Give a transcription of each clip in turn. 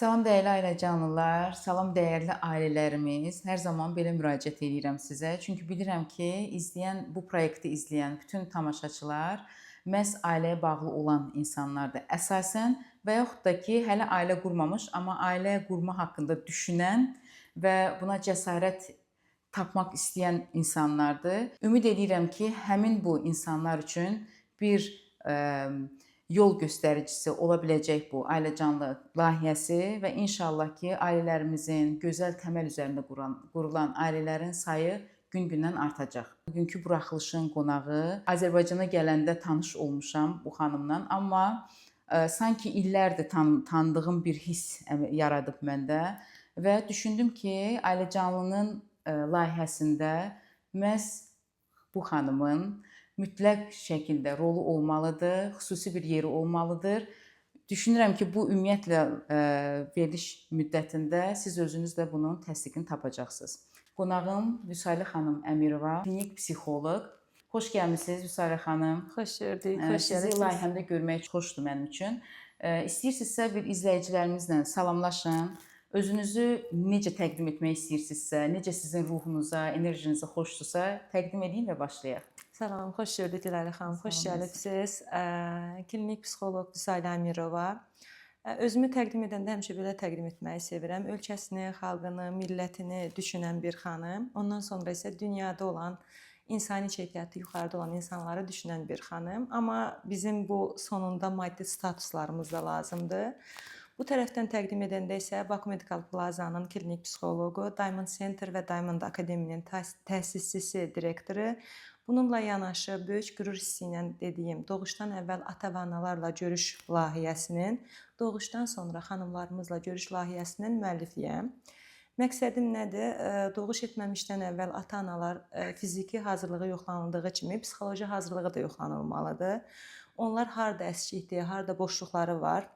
Salam dəyərli ailəcanlılar, salam dəyərli ailələrimiz. Hər zaman belə müraciət edirəm sizə. Çünki bilirəm ki, izləyən bu proyekti izləyən bütün tamaşaçılar məhz ailəyə bağlı olan insanlardır əsasən və yaxud da ki, hələ ailə qurmamış, amma ailə qurma haqqında düşünən və buna cəsarət tapmaq istəyən insanlardır. Ümid edirəm ki, həmin bu insanlar üçün bir yol göstəricisi ola biləcək bu ailəcanlı layihəsi və inşallah ki, ailələrimizin gözəl təməl üzərində qurulan ailələrin sayı gün-gündən artacaq. Bugünkü buraxılışın qonağı Azərbaycana gələndə tanış olmuşam bu xanımla, amma sanki illərdir tanıdığım bir hiss yaradıb məndə və düşündüm ki, ailəcanlının layihəsində məhz bu xanımın mütləq şəkildə rolu olmalıdır, xüsusi bir yeri olmalıdır. Düşünürəm ki, bu ümumiyyətlə veriliş müddətində siz özünüz də bunun təsdiqini tapacaqsınız. Qonağım Vüsalə xanım Əmirova, klinik psixoloq. Xoş gəlmisiniz, Vüsalə xanım. Xoş gördük, xoş Sizi gəlmisiniz. layihəmdə görmək xoşdur mənim üçün. İstəyirsinizsə bir izləyicilərimizlə salamlaşın. Özünüzü necə təqdim etmək istəyirsinizsə, necə sizin ruhunuza, enerjinizə xoşdursa, təqdim edin və başlayaq. Salam, xoş gördük Dilarə xanım, xoş Salam. gəlibsiz. Klinik psixoloq Vüsalə Əmirova. Özümü təqdim edəndə həmişə belə təqdim etməyi sevirəm. Ölkəsini, xalqını, millətini düşünən bir xanım. Ondan sonra isə dünyada olan insani keyfiyyəti yuxarıda olan insanları düşünən bir xanım. Amma bizim bu sonunda maddi statuslarımız da lazımdır. Bu tərəfdən təqdim edəndə isə Baku Medical Plazanın klinik psixoloqu, Diamond Center və Diamond Akademinin təsisçisi, direktoru. Bununla yanaşı böyük qürur hissi ilə dediyim, doğuşdan əvvəl ata və analarla görüş layihəsinin, doğuşdan sonra xanımlarımızla görüş layihəsinin müəllifiyəm. Məqsədim nədir? Doğuş etməmişdən əvvəl ata-analar fiziki hazırlığı yoxlanıldığı kimi psixoloji hazırlığı da yoxlanılmalıdır. Onlar harda əskikdir, harda boşluqları var,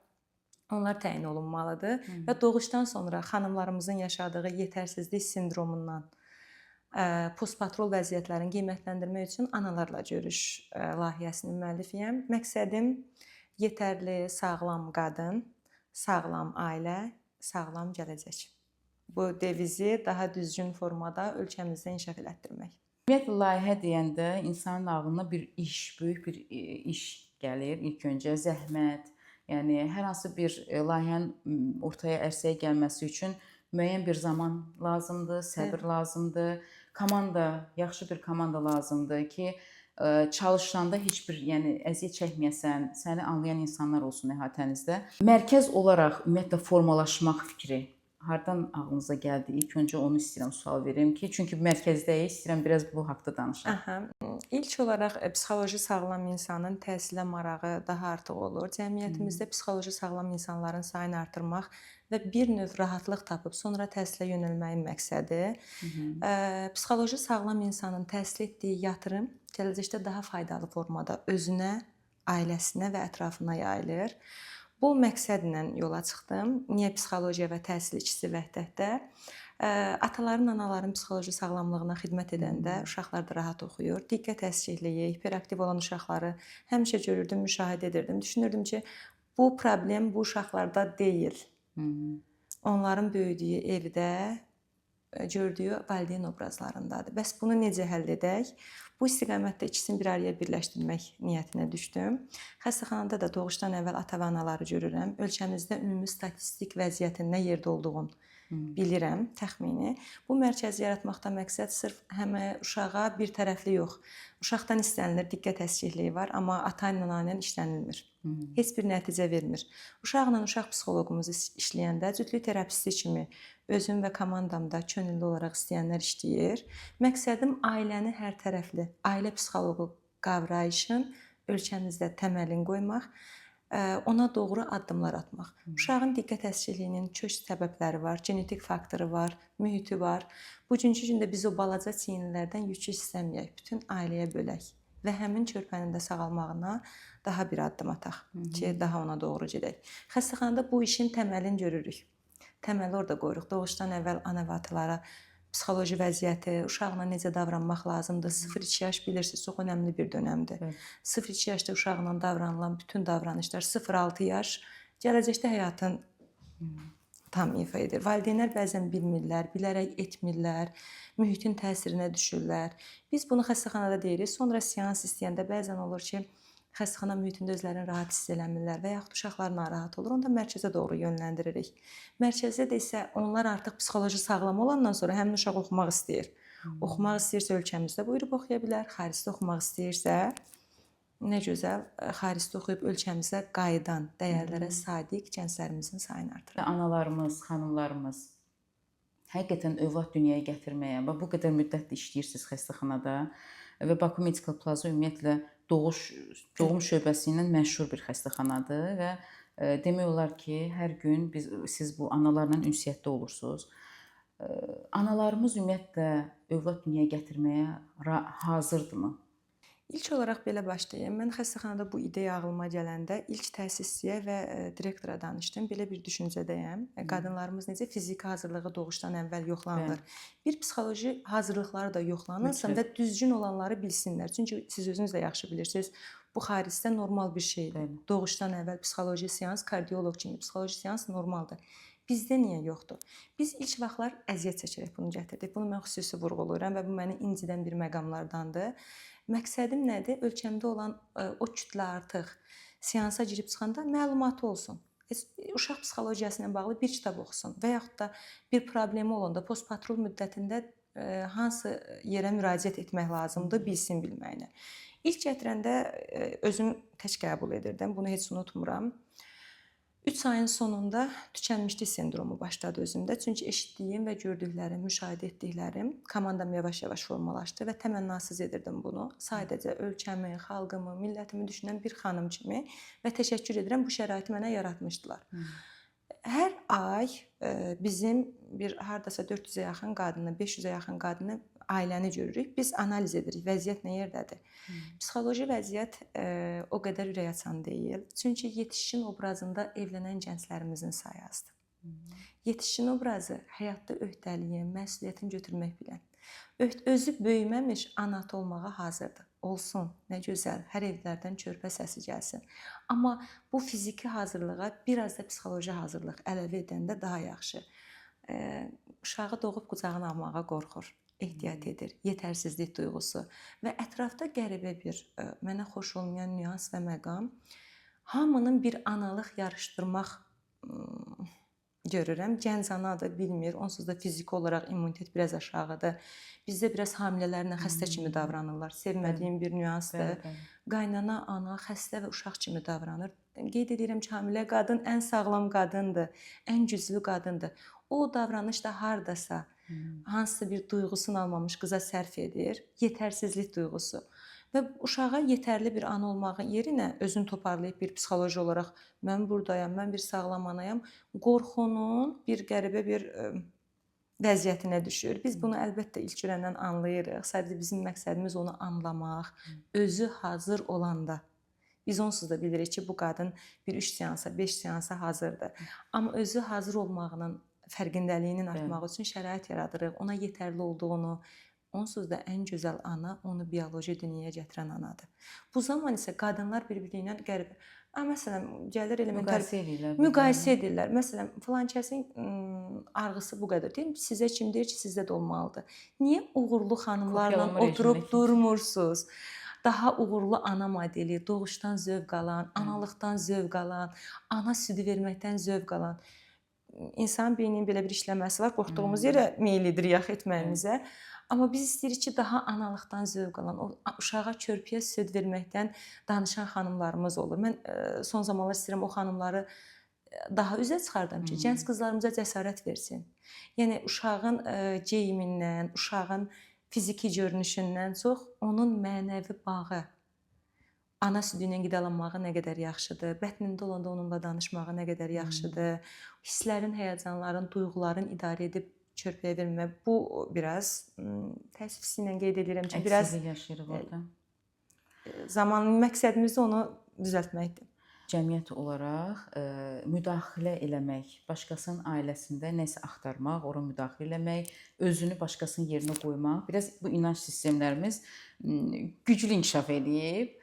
onlar təyin olunmalıdır və doğuşdan sonra xanımlarımızın yaşadığı yetərsizlik sindromundan postpatrol vəziyyətlərini qiymətləndirmək üçün analarla görüş layihəsinin müəllifiyəm. Məqsədim yetərli sağlam qadın, sağlam ailə, sağlam gələcək. Bu devizi daha düzgün formada ölkəmizdə inkişaf elətdirmək. Ümumiyyətlə layihə deyəndə insanın ağlına bir iş, böyük bir iş gəlir. İlk öncə zəhmət, yəni hər hansı bir layihənin ortaya ərsəyə gəlməsi üçün müəyyən bir zaman lazımdır, səbir lazımdır, komanda, yaxşı bir komanda lazımdır ki, çalışanda heç bir, yəni əziyyət çəkməyəsən, səni anlayan insanlar olsun əhatənizdə. Mərkəz olaraq ümumiyyətlə formalaşmaq fikri hardan ağlınıza gəldi? İlk öncə onu istəyirəm sual verim ki, çünki mərkəzdəyik, istəyirəm biraz bu haqda danışaq. Aha. İlk olaraq psixoloji sağlam insanın təhsilə marağı daha artıq olur. Cəmiyyətimizdə psixoloji sağlam insanların sayını artırmaq və bir növ rahatlıq tapıb sonra təhsilə yönəlməyin məqsədi. Psixoloji sağlam insanın təhsil etdiyi yatırım gələcəkdə daha faydalı formada özünə, ailəsinə və ətrafına yayılır. Bu məqsədlə yola çıxdım. Niyə psixologiya və təhsil ikisi vəhdətdə? Ataların, anaların psixoloji sağlamlığına xidmət edəndə uşaqlar da rahat oxuyur. Diqqət əskikliyi, hiperaktiv olan uşaqları həmişə görürdüm, müşahidə edirdim. Düşünürdüm ki, bu problem bu uşaqlarda deyil. Onların böyüdüyü evdə gördüyü valideyn obrazlarındadır. Bəs bunu necə həll edək? Bu istiqamətdə ikisini bir araya birləşdirmək niyyətinə düşdüm. Xəstəxanada da doğuşdan əvvəl ata və anaları görürəm. Ölkəmizdə ümumi statistik vəziyyətin nə yerdə olduğunu bilirəm təxmini. Bu mərkəzi yaratmaqda məqsəd sırf həm uşağa bir tərəfli yox. Uşaqdan istənilir, diqqət əskikliyi var, amma ata ilə ana ilə işlənilmir. Heç bir nəticə vermir. Uşaqla uşaq psixoloqumuz işləyəndə cütlük terapisti kimi özüm və komandamda könüllü olaraq istəyənlər işləyir. Məqsədim ailəni hər tərəfli, ailə psixoloqu qavrayışın ölkəmizdə təməlini qoymaq, ona doğru addımlar atmaq. Uşağın diqqət əskikliyinin kök səbəbləri var, genetik faktoru var, mühiti var. Bugünkü gündə biz o balaca çiyinlərdən yükü istəməyək, bütün ailəyə bölək və həmin körpənin də sağalmağına daha bir addım ataq ki, daha ona doğru gedək. Xəstəxanada bu işin təməlini görürük. Təməli orada qoyuruq. Doğuşdan əvvəl ana və atalara psixoloji vəziyyəti, uşaqla necə davranmaq lazımdır. 0-2 yaş bilirsiniz, çox önəmli bir dönəmdir. 0-2 yaşda uşaqla davranılan bütün davranışlar 0-6 yaş gələcəkdə həyatın tam ifa edir. Valideynlər bəzən bilmirlər, bilərək etmirlər, mühitin təsirinə düşürlər. Biz bunu xəstəxanada deyirik. Sonra seans istəyəndə bəzən olur ki, xəstəxana mühitində özlərini rahat hiss eləmirlər və yaxud uşaqlar narahat olur. Onda mərkəzə doğru yönləndiririk. Mərkəzdə də isə onlar artıq psixoloji sağlam olandan sonra həmin uşaq oxumaq istəyir. Oxumaq istəyirsə ölkəmizdə buyurub oxuya bilər, xaricdə oxumaq istəyirsə nə gözəl xaricdə oxuyub ölkəmizə qayıdan, dəyərlərə sadiq gənclərimizin sayını artırır. Analarımız, xanımlarımız həqiqətən övlad dünyaya gətirməyə və bu qədər müddətdir işləyirsiniz xəstəxanada və Baku Medical Plaza ümumiyyətlə doğum şöbəsi ilə məşhur bir xəstəxanadır və demək olar ki, hər gün siz bu analarla ünsiyyətdə olursunuz. Analarımız ümumiyyətlə övlad dünyaya gətirməyə hazırdırmı? İlk olaraq belə başlayım. Mən xəstəxanada bu ideya ağlıma gələndə ilk təsisçiyə və direktora danışdım. Belə bir düşüncədəyəm. Qadınlarımız necə fiziki hazırlığı doğuşdan əvvəl yoxlanılır. Bir psixoloji hazırlıqları da yoxlanılsın və düzgün olanları bilsinlər. Çünki siz özünüz də yaxşı bilirsiniz, bu xaricdə normal bir şeydir. Bəli. Doğuşdan əvvəl psixoloji seans, kardioloq kimi psixoloji seans normaldır. Bizdə niyə yoxdur? Biz ilk vaxtlar əziyyət çəkərək bunu gətirdik. Bunu mən xüsusi vurğulayıram və bu məni incidən bir məqamlardandır. Məqsədim nədir? Ölkəmdə olan o kütlə artıq seansa girib çıxanda məlumatı olsun. Uşaq psixologiyası ilə bağlı bir kitab oxusun və yaxud da bir problemi olanda postpatrul müddətində hansı yerə müraciət etmək lazımdır, bilsin bilməyini. İlk gətirəndə özüm tək qəbul edirdim. Bunu heç unutmuram. 3 ayın sonunda tükənmişlik sindromu başladı özümdə. Çünki eşitdiyim və gördüklərim, müşahidə etdiklərim komandam yavaş-yavaş formalaşdı və təmənnasız edirdim bunu. Sadəcə ölkəmi, xalqımı, millətimi düşünən bir xanım kimi və təşəkkür edirəm, bu şəraiti mənə yaratmışdılar. Hər ay bizim bir hardasa 400-ə yaxın qadını, 500-ə yaxın qadını, ailəni görürük. Biz analiz edirik, vəziyyət nə yerdədir. Psixoloji vəziyyət o qədər ürəkaçan deyil. Çünki yetişkin obrazında evlənən gənclərimizin sayı azdır. Yetişkin obrazı həyatda öhdəliyin, məsuliyyətini götürmək bilən, özü böyüməmiş ana ata olmağa hazırdır. Olsun, nə gözəl, hər evlərdən körpə səsi gəlsin. Amma bu fiziki hazırlığa biraz da psixoloji hazırlıq əlavə edəndə daha yaxşı. Uşağı doğub qucağına almağa qorxur, ehtiyat edir, yetərsizlik duyğusu və ətrafda qəribə bir mənə xoş olmayan nüans və məqam, hamının bir analıq yarışdırmaq görürəm. Gənc ana da bilmir, onsuz da fiziki olaraq immunitet biraz aşağıdır. Bizdə biraz hamilələrlə xəstə kimi davranırlar. Sevmədiyim bir nüansdır. Qaynana, ana xəstə və uşaq kimi davranır. Qeyd edirəm ki, hamilə qadın ən sağlam qadındır, ən güclü qadındır. O davranış da hardasa hansısa bir duyğusunu almamış qıza sərf edir, yetərsizlik duyğusu. Və uşağa yetərli bir ana olmağın yerinə özünü toparlayıb bir psixoloji olaraq mən buradayam, mən bir sağlam anayam, qorxunun bir qəribə bir vəziyyətinə düşür. Biz bunu əlbəttə ilk görəndən anlayırıq. Sadəcə bizim məqsədimiz onu anlamaq, özü hazır olanda. Biz onsuz da bilirik ki, bu qadın bir 3 seansa, 5 seansa hazırdır. Amma özü hazır olmağının fərqindəliyinin artmağı üçün şərait yaradırıq. Ona yetərli olduğunu, onsuz da ən gözəl ana onu bioloji dünyaya gətirən anadır. Bu zaman isə qadınlar bir-biri ilə qəribə. Məsələn, gəlir elementar müqayisə edirlər. Müqayisə edirlər. Məsələn, filan kəsin arğısı bu qədər. Deyim, sizə kim deyir ki, sizdə də olmalıdır. Niyə uğurlu xanımlarla oturub durmursunuz? Daha uğurlu ana modeli, doğuşdan zövq alan, analıqdan zövq alan, ana südü verməkdən zövq alan. İnsanın beyninin belə bir işləməsi var. Qorxduğumuz yerə meyl edirik yax etməyimizə. Amma biz istəyirik ki, daha analıqdan zövq alan, o uşağa körpəyə süd verməkdən danışan xanımlarımız olur. Mən son zamanlar istəyirəm o xanımları daha üzə çıxardım ki, gənc qızlarımıza cəsarət versin. Yəni uşağın geyimindən, uşağın fiziki görünüşündən çox onun mənəvi bağı, ana südü ilə qidalanmağı nə qədər yaxşıdır, bətnində olanda onunla danışmağı nə qədər yaxşıdır, hisslərin, həyəcanların, duyğuların idarə edib körpəyə vermək, bu biraz təəssüf hissi ilə qeyd edirəm ki, biraz yaşayırıq orada. Zaman məqsədimiz də onu düzəltməkdir. Cəmiyyət olaraq müdaxilə eləmək, başqasının ailəsində nəsə axtarmaq, ora müdaxilə eləmək, özünü başqasının yerinə qoymaq, biraz bu inanc sistemlərimiz güclü inkişaf eləyib.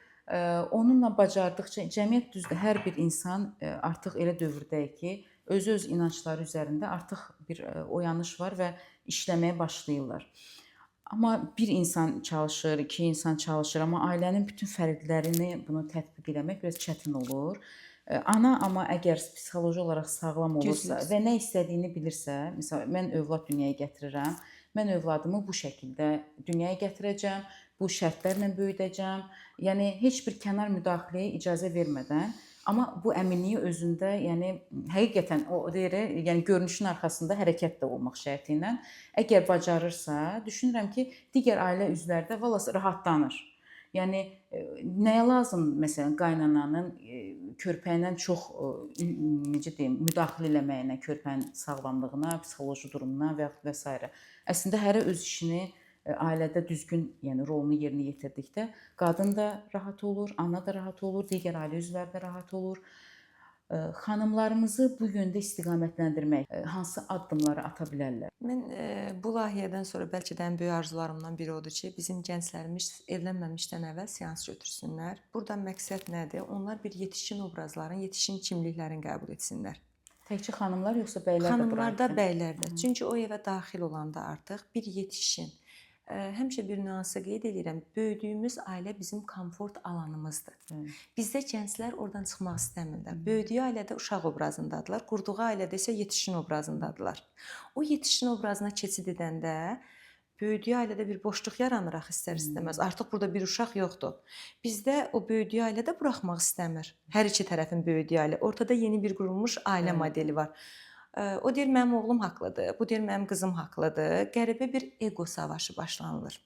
Onunla bacardıqca cəmiyyət düzdür, hər bir insan artıq elə dövrdəyik ki, özü öz inancları üzərində artıq bir oyanış var və işləməyə başlayırlar. Amma bir insan çalışır, iki insan çalışır, amma ailənin bütün fərdlərini bunu tətbiq eləmək biraz çətin olur. Ana amma əgər psixoloji olaraq sağlam olursa Güclüdürsə və nə istədiyini bilirsə, məsələn, mən övlad dünyaya gətirirəm, mən övladımı bu şəkildə dünyaya gətirəcəm, bu şərtlərlə böyüdəcəm. Yəni heç bir kənar müdaxiləyə icazə vermədən, amma bu əminliyi özündə, yəni həqiqətən o deyir, yəni görünüşün arxasında hərəkət də olmaq şərti ilə, əgər bacarırsa, düşünürəm ki, digər ailə üzvləri də vallah rahatlanır. Yəni nəyə lazım məsələn qaynananın körpəyinə çox necə deyim, müdaxilə eləməyinə, körpənin sağlamlığına, psixoloji durumuna və yaxud və sairə. Əslində hərə öz işini ailədə düzgün, yəni rolunu yerinə yetirdikdə qadın da rahat olur, ana da rahat olur, digər ailə üzvləri də rahat olur. Xanımlarımızı bu yöndə istiqamətləndirmək hansı addımları ata bilərlər? Mən bu layihədən sonra bəlkə də ən böyük arzularımdan biri odur ki, bizim gənclərimiz evlənməmişdən əvvəl seans götürsünlər. Burada məqsəd nədir? Onlar bir yetişkin obrazların, yetişkin kimliklərini qəbul etsinlər. Təkcə xanımlar yoxsa bəylər də bura Xanımlar da, aiddir? bəylər də. Çünki o evə daxil olanda artıq bir yetişkin. Həmişə bir nüansı qeyd edirəm. Böyüdüyümüz ailə bizim komfort alanımızdır. Bizdə gənclər oradan çıxmaq istəmirlər. Böyüdüyü ailədə uşaq obrazındadılar, qurduğu ailədə isə yetişkin obrazındadılar. O yetişkin obrazına keçid edəndə böyüdüyü ailədə bir boşluq yaranır axı istər-istəməz. Artıq burada bir uşaq yoxdur. Bizdə o böyüdüyü ailədə buraxmaq istəmir. Hər iki tərəfin böyüdüyü ailə. Ortada yeni bir qurulmuş ailə modeli var. O deyir mənim oğlum haqlıdır, bu deyir mənim qızım haqlıdır. Qəribə bir ego savaşı başlanılır.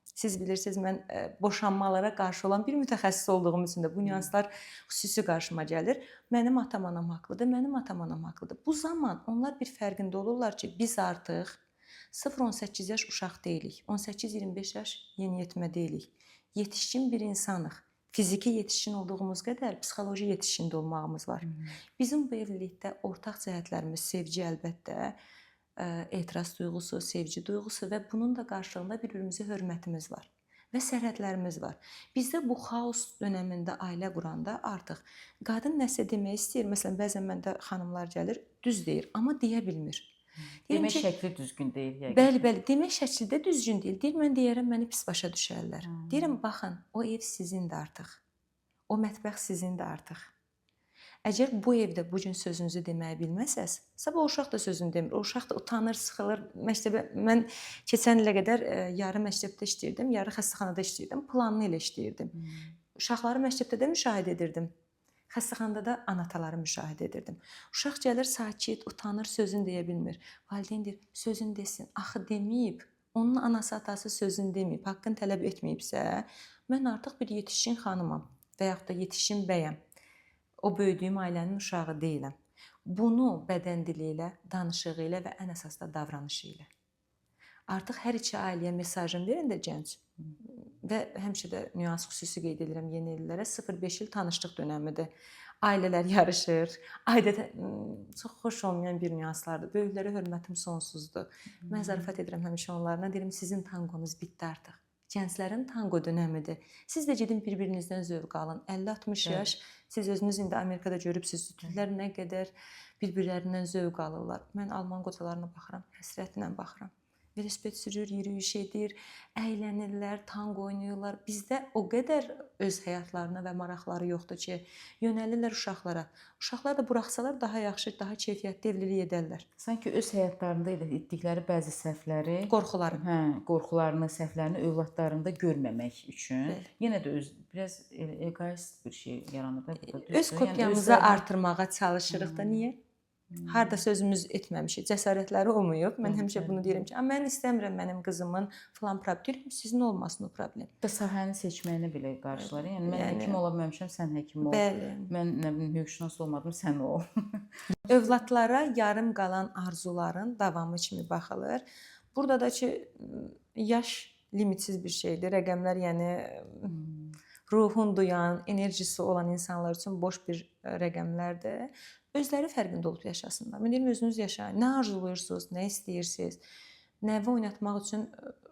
Siz bilirsiniz, mən boşanmalara qarşı olan bir mütəxəssis olduğum üçün də bu nüanslar xüsusi qarşıma gəlir. Mənim atam anam haqlıdır, mənim atam anam haqlıdır. Bu zaman onlar bir fərqində olurlar ki, biz artıq 0-18 yaş uşaq deyilik, 18-25 yaş yeniyetmə deyilik. Yetişkin bir insanıq. Fiziki yetişkin olduğumuz qədər psixoloji yetişkin də olmağımız var. Bizim bu evlilikdə ortaq cəhətlərimiz sevgi əlbəttə, etiraz duyğusu, sevgi duyğusu və bunun da qarşılığında bir-birimizə hörmətimiz var və sərhədlərimiz var. Bizdə bu xaos dönəmində ailə quranda artıq qadın nəsə demək istəyir. Məsələn, bəzən məndə xanımlar gəlir, düz deyir, amma deyə bilmir. Deyirəm Demək ki, şəkli düzgün deyil yəqin. Bəli, bəli. Demək şəkli də düzgün deyil. Deyir, mən deyərəm, məni pis başa düşərlər. Deyirəm, baxın, o ev sizindir artıq. O mətbəx sizindir artıq. Əgər bu evdə bu gün sözünüzü deməyi bilməsəz, sabah o uşaq da sözünü demir. O uşaq da utanır, sıxılır. Məktəbə mən keçən ilə qədər yarı məktəbdə işləyirdim, yarı xəstəxanada işləyirdim. Planlı ilə işləyirdim. Uşaqları məktəbdə də müşahidə edirdim. Xəstəxanada da ana-ataları müşahidə edirdim. Uşaq gəlir sakit, utanır, sözünü deyə bilmir. Valideyn deyir, sözünü desin. Axı deməyib, onun anası, atası sözünü deməyib, haqqını tələb etməyibsə, mən artıq bir yetişkin xanımam və yaxud da yetişkin bəyəm. O böyüdüyüm ailənin uşağı deyiləm. Bunu bədən dili ilə, danışığı ilə və ən əsas da davranışı ilə. Artıq hər iki ailəyə mesajını verəndə gənc və həmişə də nüans xüsusi qeyd edirəm yeni evlilərə 0-5 il tanışlıq dönəmidir. Ailələr yarışır. Adətən çox xoş olmayan bir nüanslardır. Böyüklərə hörmətim sonsuzdur. Mən zarafat edirəm həmişə onlarla. Deyirəm sizin tanqonuz bitdi artıq. Gənclərin tanqo dönəmidir. Siz də gedin bir-birinizdən zövq alın. 50-60 yaş siz özünüz indi Amerikada görübsüz, zühtlər nə qədər bir-birlərindən zövq alırlar. Mən alman qocalarına baxıram, həsrətlə baxıram. Velosiped sürür, yürüyüş edir, əylənirlər, tanqo oynayırlar. Bizdə o qədər öz həyatlarına və maraqları yoxdur ki, yönəlirlər uşaqlara. Uşaqlar da buraxsalar daha yaxşı, daha keyfiyyətli evlilik edərlər. Sanki öz həyatlarında elə etdikləri bəzi səhvləri, qorxuları, qorxularını, səhvlərini övladlarında görməmək üçün yenə də öz biraz egoist bir şey yaranır da burada. Öz kopyamızı artırmağa çalışırıq da. Niyə? Harda sözümüz etməmişik, cəsarətləri olmayıb. Mən həmişə bunu deyirəm ki, mən istəmirəm mənim qızımın filan problem. Deyirəm, sizin olmasın o problem. Hətta sahəni seçməyinə belə qarşılar. Yəni mən həkim ola bilməmişəm, sən həkim ol. Bəli. Mən nə bilim hüquqşünas olmadım, sən ol. Övladlara yarım qalan arzuların davamı kimi baxılır. Burada da ki, yaş limitsiz bir şeydir. Rəqəmlər, yəni ruhun duyan, enerjisi olan insanlar üçün boş bir rəqəmlərdir. Özləri fərqində olub yaşasınlar. Mən deyirəm, özünüz yaşayın. Nə arzulayırsınız, nə istəyirsiniz? Nəvə oynatmaq üçün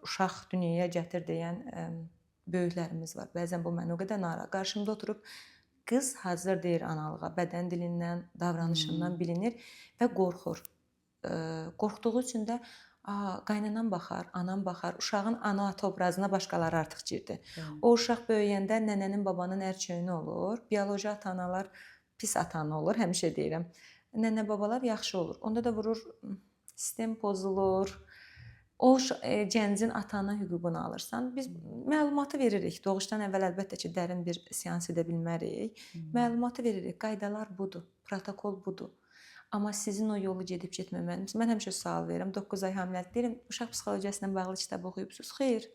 uşaq dünyaya gətir deyən böyüklərimiz var. Bəzən bu məni o qədər narahat. Qarşımda oturub Qız hazır deyil analığa, bədən dilindən, davranışından bilinir və qorxur. Qorxduğu üçün də qaynanam baxar, anam baxar, uşağın ana-ata obrazına başqaları artıq girdi. O uşaq böyüyəndə nənənin, babanın ərçöyünü olur. Bioloji ata-analar pis ata-ana olur, həmişə deyirəm. Nənə babalar yaxşı olur. Onda da vurur, sistem pozulur. O gəncin ata-ana hüququnu alırsan. Biz məlumatı veririk. Doğuşdan əvvəl əlbəttə ki, dərin bir seans edə bilmərik. Məlumatı veririk. Qaydalar budur, protokol budur. Amma sizin o yolu gedib getməməniz, mən həmişə sual verirəm. 9 ay hamiləlik deyirəm, uşaq psixologiyası ilə bağlı kitab oxuyubsuz? Xeyr.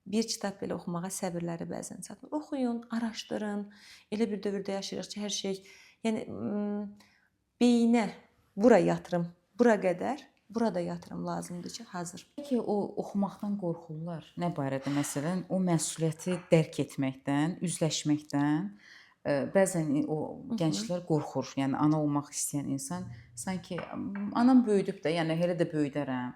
Bir kitab belə oxumağa səbirləri bəzən çatmır. Oxuyun, araşdırın. Elə bir dövrdə yaşayırıq ki, hər şey, yəni beyinə bura yatırım, bura qədər, burada yatırım lazımdır ki, hazır. Bəlkə o oxumaqdan qorxurlar. Nə barədə məsələn, o məsuliyyəti dərk etməkdən, üzləşməkdən bəzən o gənclər qorxur. Yəni ana olmaq istəyən insan sanki anam böyüdüb də, yəni elə də böyüdərəm.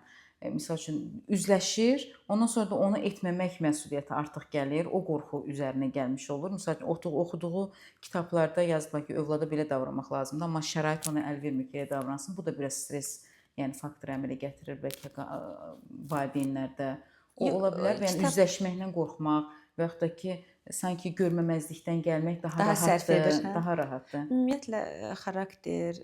Misal üçün üzləşir, ondan sonra da onu etməmək məsuliyyəti artıq gəlir, o qorxu üzərinə gəlmiş olur. Misal üçün oxuduğu kitablarda yazıblar ki, övlada belə davranmaq lazımdır, amma şərait ona əl vermir ki, elə davransın. Bu da biraz stres, yəni faktor əmələ gətirir bəlkə valideynlərdə. O ola bilər, yəni üzləşməklə qorxmaq və yaxud da ki, sanki görməməzlikdən gəlmək daha rahatdır, sərf edir, hə? Daha rahatdır. Ümumiyyətlə xarakter,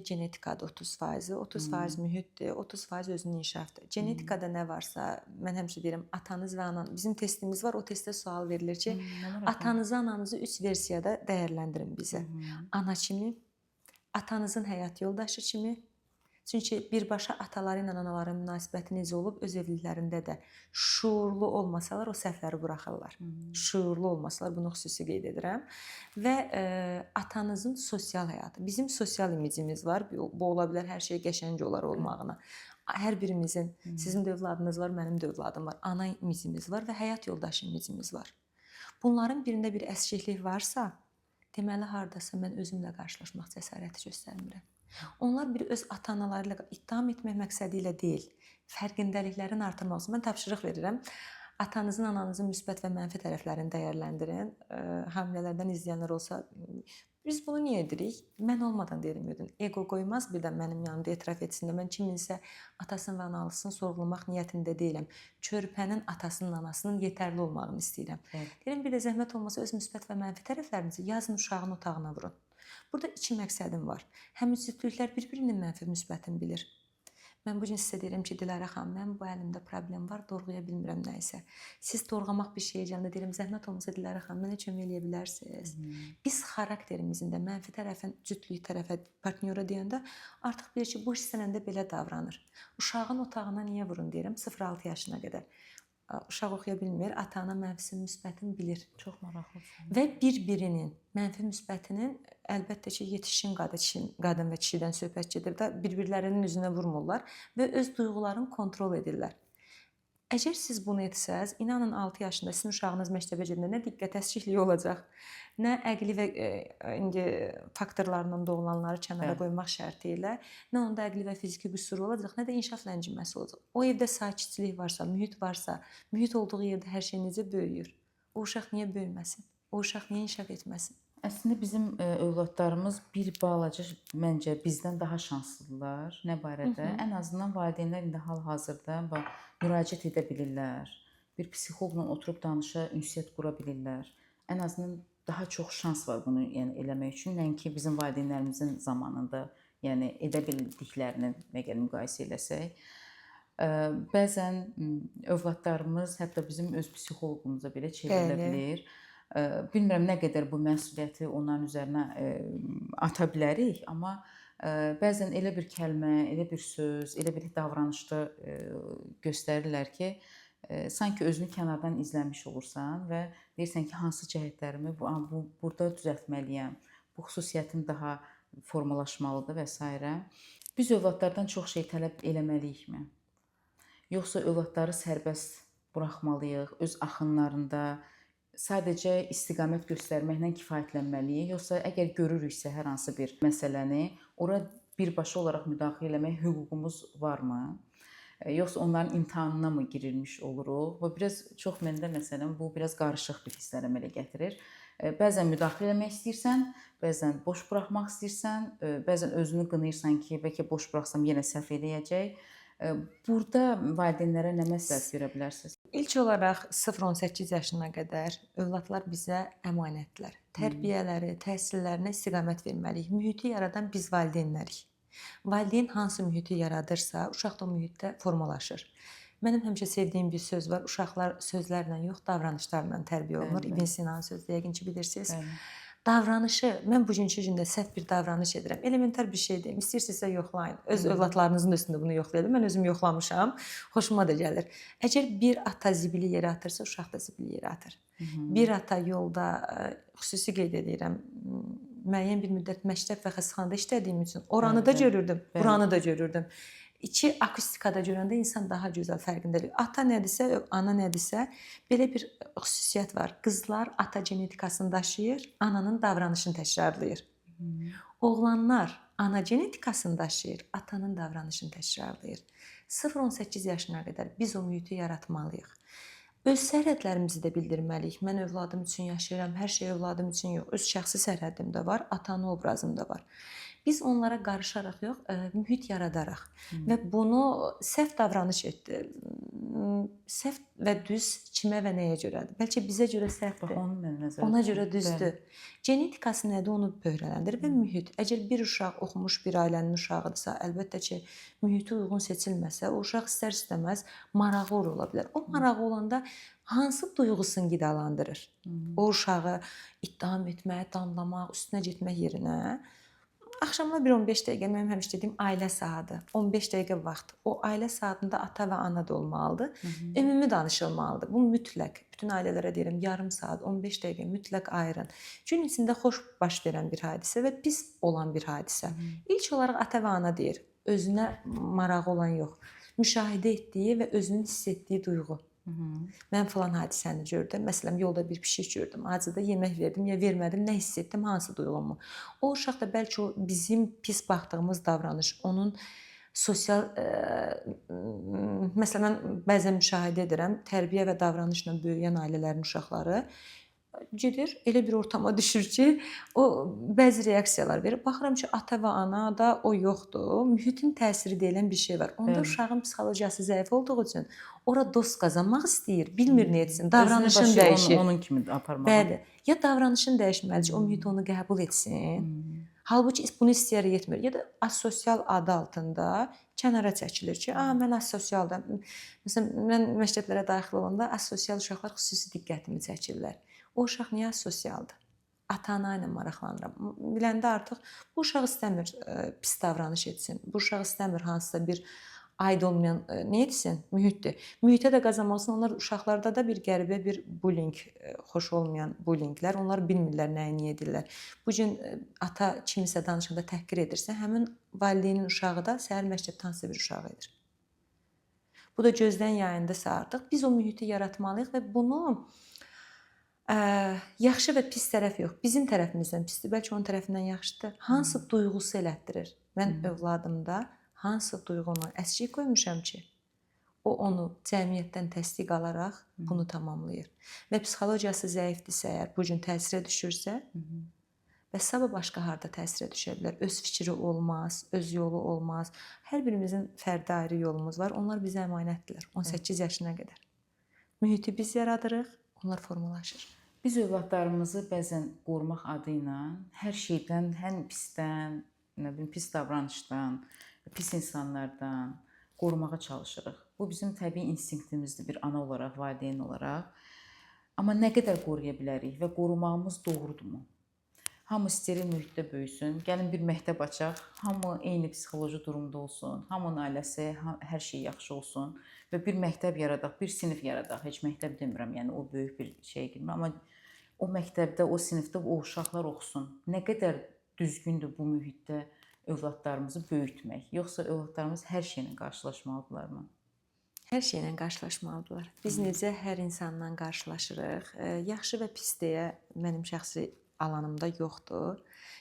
genetikadır 30%, 30% mühitdir, 30% özünün inkişafıdır. Genetikada nə varsa, mən həmişə deyirəm, atanız və anan, bizim testimiz var, o testdə sual verilir ki, atanızı, ananızı 3 versiyada dəyərləndirin bizə. Ana kimi, atanızın həyat yoldaşı kimi. Çünki birbaşa ataları ilə anaların münasibəti necə olub, öz evliliklərində də şuurlu olmasalar o səhvləri buraxırlar. Şuurlu olmasalar, bunu xüsusi qeyd edirəm. Və atanızın sosial həyatı. Bizim sosial imicimiz var. Bu ola bilər hər şey qəşəng olar olmağına. Hər birimizin, sizin də övladınız var, mənim də övladım var. Ana imicimiz var və həyat yoldaşı imicimiz var. Bunların birində bir əskiklik varsa, deməli hardasa mən özümlə qarşılaşmaq cəsarəti göstərmirəm. Onlar bir öz ata-anaları ilə ittiham etmək məqsədi ilə deyil, fərqindəliklərini artırmaq üçün mən tapşırıq verirəm. Atanızın, ananızın müsbət və mənfi tərəflərini dəyərləndirin. Hamilələrdən izləyənlər olsa, biz bunu niyə edirik? Mən olmadan deyirəm, edin. Ego qoymaz bir də mənim yanımda etiraf etsin də mən kiminsə atasını və anasını sorğulamaq niyyətində deyiləm. Körpənin atasının, anasının yetərli olmağını istəyirəm. Evet. Deyirəm, bir də zəhmət olmasa öz müsbət və mənfi tərəflərinizi yazın, uşağın otağına vurun. Burada iki məqsədim var. Həmin cütlüklər bir-birinin mənfi müsbətini bilir. Mən bu gün sizə deyirəm ki, Dilarə xanım, mənim bu əlimdə problem var, doğraya bilmirəm nə isə. Siz doğralamaq bir şeyə gələndə deyirəm, zəhmət olmasa Dilarə xanım, mənə kömək eləyə bilərsiniz. Biz xarakterimizin də mənfi tərəfin cütlük tərəfə, partnyora deyəndə artıq bilir ki, bu hissələndə belə davranır. Uşağın otağına niyə vurun deyirəm, 0-6 yaşına qədər. Uşaq oxuya bilmir, ata-ana mənfisini, müsbətini bilir. Çox maraqlı. Və bir-birinin mənfi müsbətinin əlbəttə ki, yetişkin qadın və kişidən söhbət gedir də, bir-birlərinin üzünə vurmurlar və öz duyğularını kontrol edirlər. Əgər siz bunu etsəz, inanın 6 yaşında sizin uşağınız məktəbə gedəndə nə diqqət əskikliyi olacaq, nə əqli və indi faktorlarla doğulanları kənara qoymaq şərti ilə, nə onda əqli və fiziki qüsuru olacaq, nə də inkişaf ləngiməsi olacaq. O evdə sakitçilik varsa, mühit varsa, mühit olduğu yerdə hər şey necə böyüyür? O uşaq niyə böyüməsin? O uşaq niyə inkişaf etməsin? Əslində bizim övladlarımız bir balaca məncə bizdən daha şanslıdırlar. Nə barədə? Ən azından valideynlər indi hal-hazırda müraciət edə bilirlər. Bir psixoloqla oturub danışa, ünsiyyət qura bilirlər. Ən azından daha çox şans var bunu yəni eləmək üçün, nəinki bizim valideynlərimizin zamanında, yəni edə bildiklərini əgər müqayisə eləsək. Bəzən övladlarımız hətta bizim öz psixoloqumuza belə çevrilə bilir. Bilmirəm nə qədər bu məsuliyyəti onların üzərinə ata bilərik, amma bəzən elə bir kəlmə, elə bir söz, elə bir davranışda göstərirlər ki, sanki özünü kənardan izləmiş olursan və deyirsən ki, hansı cəhətlərimi bu burada düzəltməliyəm, bu xüsusiyyətim daha formalaşmalıdır və s. Biz övladlardan çox şey tələb eləməliyikmi? Yoxsa övladları sərbəst buraxmalıyıq, öz axınlarında sadəcə istiqamət göstərməklə kifayətlənməliyik, yoxsa əgər görürüksə hər hansı bir məsələni, ora birbaşa olaraq müdaxilə eləmək hüququmuz varmı? Yoxsa onların imtahanına mı girilmiş oluruq? Bu biraz çox məndə məsələn bu biraz qarışıq bir hisslər əmələ gətirir. Bəzən müdaxilə eləmək istəyirsən, bəzən boş buraxmaq istəyirsən, bəzən özünü qınayırsan ki, bəlkə boş buraxsam yenə səhv eləyəcək. Burada valideynlərə nə məsləhət görə bilərsiniz? İlk olaraq 0-18 yaşına qədər övladlar bizə əmanətdirlər. Tərbiyələri, təhsillərinə istiqamət verməliyik. Mühiti yaradan biz valideynlərik. Valideyn hansı mühiti yaradırsa, uşaq da o mühitdə formalaşır. Mənim həmişə sevdiyim bir söz var. Uşaqlar sözlərlə yox, davranışlarla tərbiyə olunur. İbn Sinanın sözü yəqin ki, bilirsiniz. Bəli. Davranışı, mən bugünkü gündə səhv bir davranış edirəm. Elementar bir şey deyim. İstəyirsinizsə yoxlayın. Öz övladlarınızın üstündə bunu yoxlayın. Mən özüm yoxlamışam. Xoşuma da gəlir. Əgər bir ata zibili yerə atırsa, uşaq da zibili yerə atır. Bir ata yolda, xüsusi qeyd edirəm, müəyyən bir müddət məktəb və xəstəxanada işlədiyim üçün oranı da görürdüm, buranı da görürdüm. İki akustikada görəndə insan daha gözəl fərqindədir. Ata nədirsə, ana nədirsə, belə bir xüsusiyyət var. Qızlar ata genetikasını daşıyır, ananın davranışını təkrarlayır. Oğlanlar ana genetikasını daşıyır, atanın davranışını təkrarlayır. 0-18 yaşına qədər biz o mühiti yaratmalıyıq. Öz sərhədlərimizi də bildirməliyik. Mən övladım üçün yaşayıram, hər şey övladım üçün yox. Öz şəxsi sərhədim də var, atanın obrazım da var. Biz onlara qarışaraq yox, mühit yaradaraq və bunu səhv davranış etdi. Səhv və düz kimə və nəyə görədir? Bəlkə bizə görə səhvdir. Bax, onu mən nəzərdə Ona görə düzdür. Bəli. Genetikası nədir, onu böhrələndirir və mühit. Əgər bir uşaq oxumuş bir ailənin uşağıdırsa, əlbəttə ki, mühiti uyğun seçilməsə, o uşaq istər-istəməz marağı ola bilər. O marağı olanda hansı duyğusunu qidalandırır? O uşağı ittiham etmək, danlamaq, üstünə getmək yerinə axşamlar bir 15 dəqiqə, mənim həmişə dediyim ailə saatı. 15 dəqiqə vaxt. O ailə saatında ata və ana da olmalıdır. Ümumi danışılmalıdır. Bu mütləq. Bütün ailələrə deyirəm, yarım saat, 15 dəqiqə mütləq ayırın. Gün içində xoş baş verən bir hadisə və pis olan bir hadisə. İlk olaraq ata və ana deyir. Özünə marağı olan yox. Müşahidə etdiyi və özünün hiss etdiyi duyğu. Mən filan hadisəni gördüm. Məsələn, yolda bir pişik gördüm. Acıda yemək verdim ya vermədim, nə hiss etdim, hansı duyğumu? O uşaq da bəlkə o bizim pis baxdığımız davranış, onun sosial məsələn, mən bəzən müşahidə edirəm, tərbiyə və davranışla böyüyən ailələrin uşaqları gedir, elə bir ortama düşür ki, o bəzi reaksiyalar verir. Baxıram ki, ata və ana da o yoxdur. Mühitin təsiri deyilən bir şey var. Onda uşağın psixologiyası zəif olduğu üçün ora dost qazanmaq istəyir, bilmir nə etsin, davranışın dəyişir. Onun kimi aparmağa. Bəli. Ya davranışın dəyişməlidir ki, o mühit onu qəbul etsin. Halbuki bunu istəyərək etmir. Ya da asosial adı altında kənara çəkilir ki, mən asosialdım. Məsələn, mən məktəblərə daxil olanda asosial uşaqlar xüsusi diqqətimi çəkirlər. O uşaq niyə asosialdır? Ata-ana ilə maraqlanıram. Biləndə artıq bu uşaq istəmir pis davranış etsin. Bu uşaq istəmir hansısa bir aid olmayan nə etsin? Mühitdir. Mühitə də qazanmaq üçün onlar uşaqlarda da bir qəribə bir bullying, xoş olmayan bullyinglər. Onlar bilmirlər nəyi niyə edirlər. Bu gün ata kimisə danışanda təhqir edirsə, həmin valideynin uşağı da səhər məktəbdə hansısa bir uşaq edir. Bu da gözdən yayındısa artıq biz o mühiti yaratmalıyıq və bunu yaxşı və pis tərəf yox. Bizim tərəfimizdən pisdir, bəlkə onun tərəfindən yaxşıdır. Hansı duyğusu elətdirir? Mən övladımda hansı duyğunu əskik qoymuşam ki, o onu cəmiyyətdən təsdiq alaraq bunu tamamlayır. Və psixologiyası zəifdirsə, əgər bu gün təsirə düşürsə, və sabah başqa harda təsirə düşə bilər. Öz fikri olmaz, öz yolu olmaz. Hər birimizin fərdi ayrı yolumuz var. Onlar bizə əmanətdirlər 18 yaşına qədər. Mühiti biz yaradırıq, onlar formalaşır. Biz övladlarımızı bəzən qorumaq adı ilə hər şeydən, həm pisdən, nə bilim, pis davranışdan, pis insanlardan qorumağa çalışırıq. Bu bizim təbii instinktimizdir bir ana olaraq, valideyn olaraq. Amma nə qədər qoruya bilərik və qorumağımız doğrudurmu? Hamı steril mühitdə böyüsün, gəlin bir məktəb açaq, hamı eyni psixoloji durumda olsun, hamının ailəsi, hər şey yaxşı olsun və bir məktəb yaradaq, bir sinif yaradaq. Heç məktəb demirəm, yəni o böyük bir şeyə girmir, amma o məktəbdə, o sinifdə o uşaqlar oxusun. Nə qədər düzgündür bu mühitdə övladlarımızı böyütmək? Yoxsa övladlarımız hər şeylə qarşılaşmalıdırlarmı? Hər şeylə qarşılaşmalıdırlar. Biz necə hər insanla qarşılaşırıq, yaxşı və pis deyə mənim şəxsi alanımda yoxdur.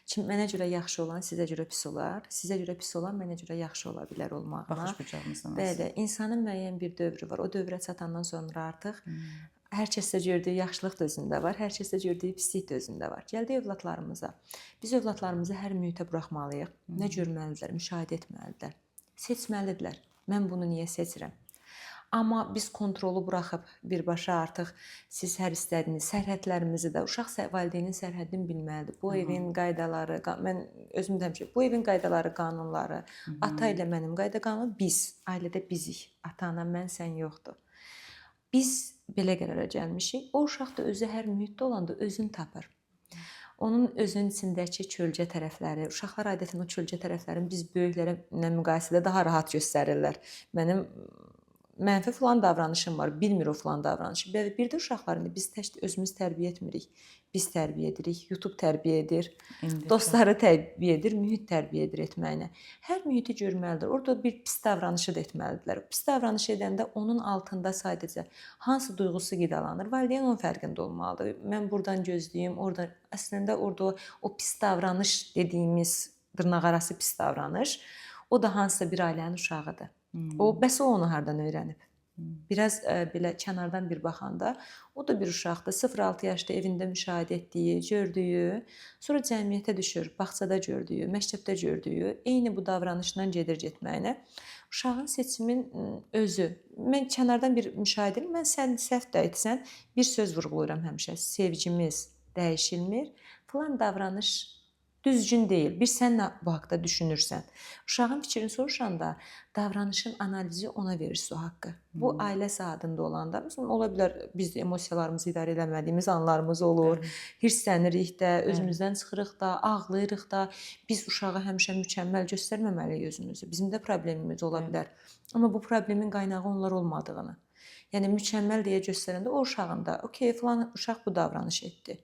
Kim mənə görə yaxşı olan sizə görə pis olar, sizə görə pis olan mənə görə yaxşı ola bilər olmağına. Baxış bucağımızdan. Bəli, insanın müəyyən bir dövrü var. O dövrə çatandan sonra artıq Hər kəsdə gördüyü yaxşılıq da özündə var, hər kəsdə gördüyü pislik də özündə var. Gəldik övladlarımıza. Biz övladlarımızı hər mühitə buraxmalıyıq. Nə görməlidirlər, müşahidə etməlidirlər. Seçməlidirlər. Mən bunu niyə seçirəm? Amma biz kontrolu buraxıb birbaşa artıq siz hər istədiyiniz sərhədlərimizi də uşaq valideynin sərhədini bilməlidir. Bu evin qaydaları, mən özüm də həmişə bu evin qaydaları, qanunları, ata ilə mənim qayda qanun, biz ailədə bizik. Ata, ana, mən, sən yoxdur. Biz belə qərara gəlmişik. O uşaq da özü hər mühitdə olanda özünü tapır. Onun özünün içindəki kölgə tərəfləri, uşaqlar adətən o kölgə tərəflərini biz böyüklərə müqayisədə daha rahat göstərirlər. Mənim mənfi filan davranışım var, bilmir o filan davranışı. Bir də uşaqlarını biz tək özümüz tərbiyə etmirik. Biz tərbiyə edirik, YouTube tərbiyə edir, dostları tərbiyə edir, mühit tərbiyə edir etməyinə. Hər mühiti görməlidir. Orada bir pis davranışı da etməlidirlər. Pis davranış edəndə onun altında sadəcə hansı duyğusu qidalanır, valideyn onun fərqində olmalıdır. Mən burdan gözləyim, orada əslində orada o pis davranış dediyimiz dırnaqarası pis davranış, o da hansısa bir ailənin uşağıdır. O bəs o onu hardan öyrənib? Biraz belə kənardan bir baxanda o da bir uşaqdır. 0-6 yaşda evində müşahidə etdiyi, gördüyü, sonra cəmiyyətə düşür, bağçada gördüyü, məktəbdə gördüyü, eyni bu davranışla gedir getməyinə. Uşağın seçimin özü. Mən kənardan bir müşahidə edirəm. Mən sən səhv də etsən, bir söz vurğulayıram həmişə. Sevgimiz dəyişilmir. Filan davranış düzgün deyil. Bir sən nə bu haqda düşünürsən. Uşağın fikrini soruşanda davranışın analizi ona verirsə o haqqı. Bu ailə saatında olanda, məsələn, ola bilər biz emosiyalarımızı idarə eləmədiyimiz anlarımız olur. Hirslənirik də, özümüzdən çıxırıq da, ağlayırıq da. Biz uşağa həmişə mükəmməl göstərməməliyik özümüzü. Bizim də problemimiz ola bilər. Amma bu problemin qaynağı onlar olmadığını. Yəni mükəmməl deyə göstərəndə o uşağın da, okey, filan uşaq bu davranış etdi.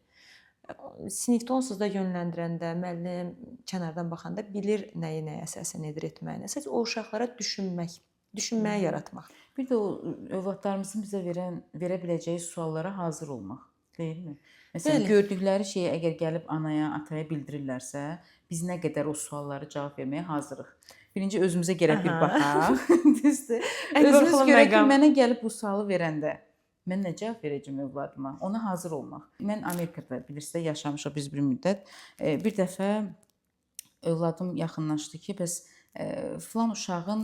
Sinifdə onsuz da yönləndirəndə, müəllim kənardan baxanda bilir nəyi nəyə əsasən edir etməyini. Sadəcə o uşaqlara düşünmək, düşünməyi yaratmaq. Bir də o övladlarımızın bizə verə biləcəyi suallara hazır olmaq, deyilmi? Məsələn, gördükləri şeyi əgər gəlib anaya, ataya bildirirlərsə, biz nə qədər o suallara cavab verməyə hazırıq. Birinci özümüzə gərək bir baxaq. Düzdür? Özümüz görək ki, mənə gəlib bu sualı verəndə mən nə cavab verəcəm övladıma? Ona hazır olmaq. Mən Amerikada bilirsiniz, yaşamışıq biz bir müddət. Bir dəfə övladım yaxınlaşdı ki, bəs filan uşağın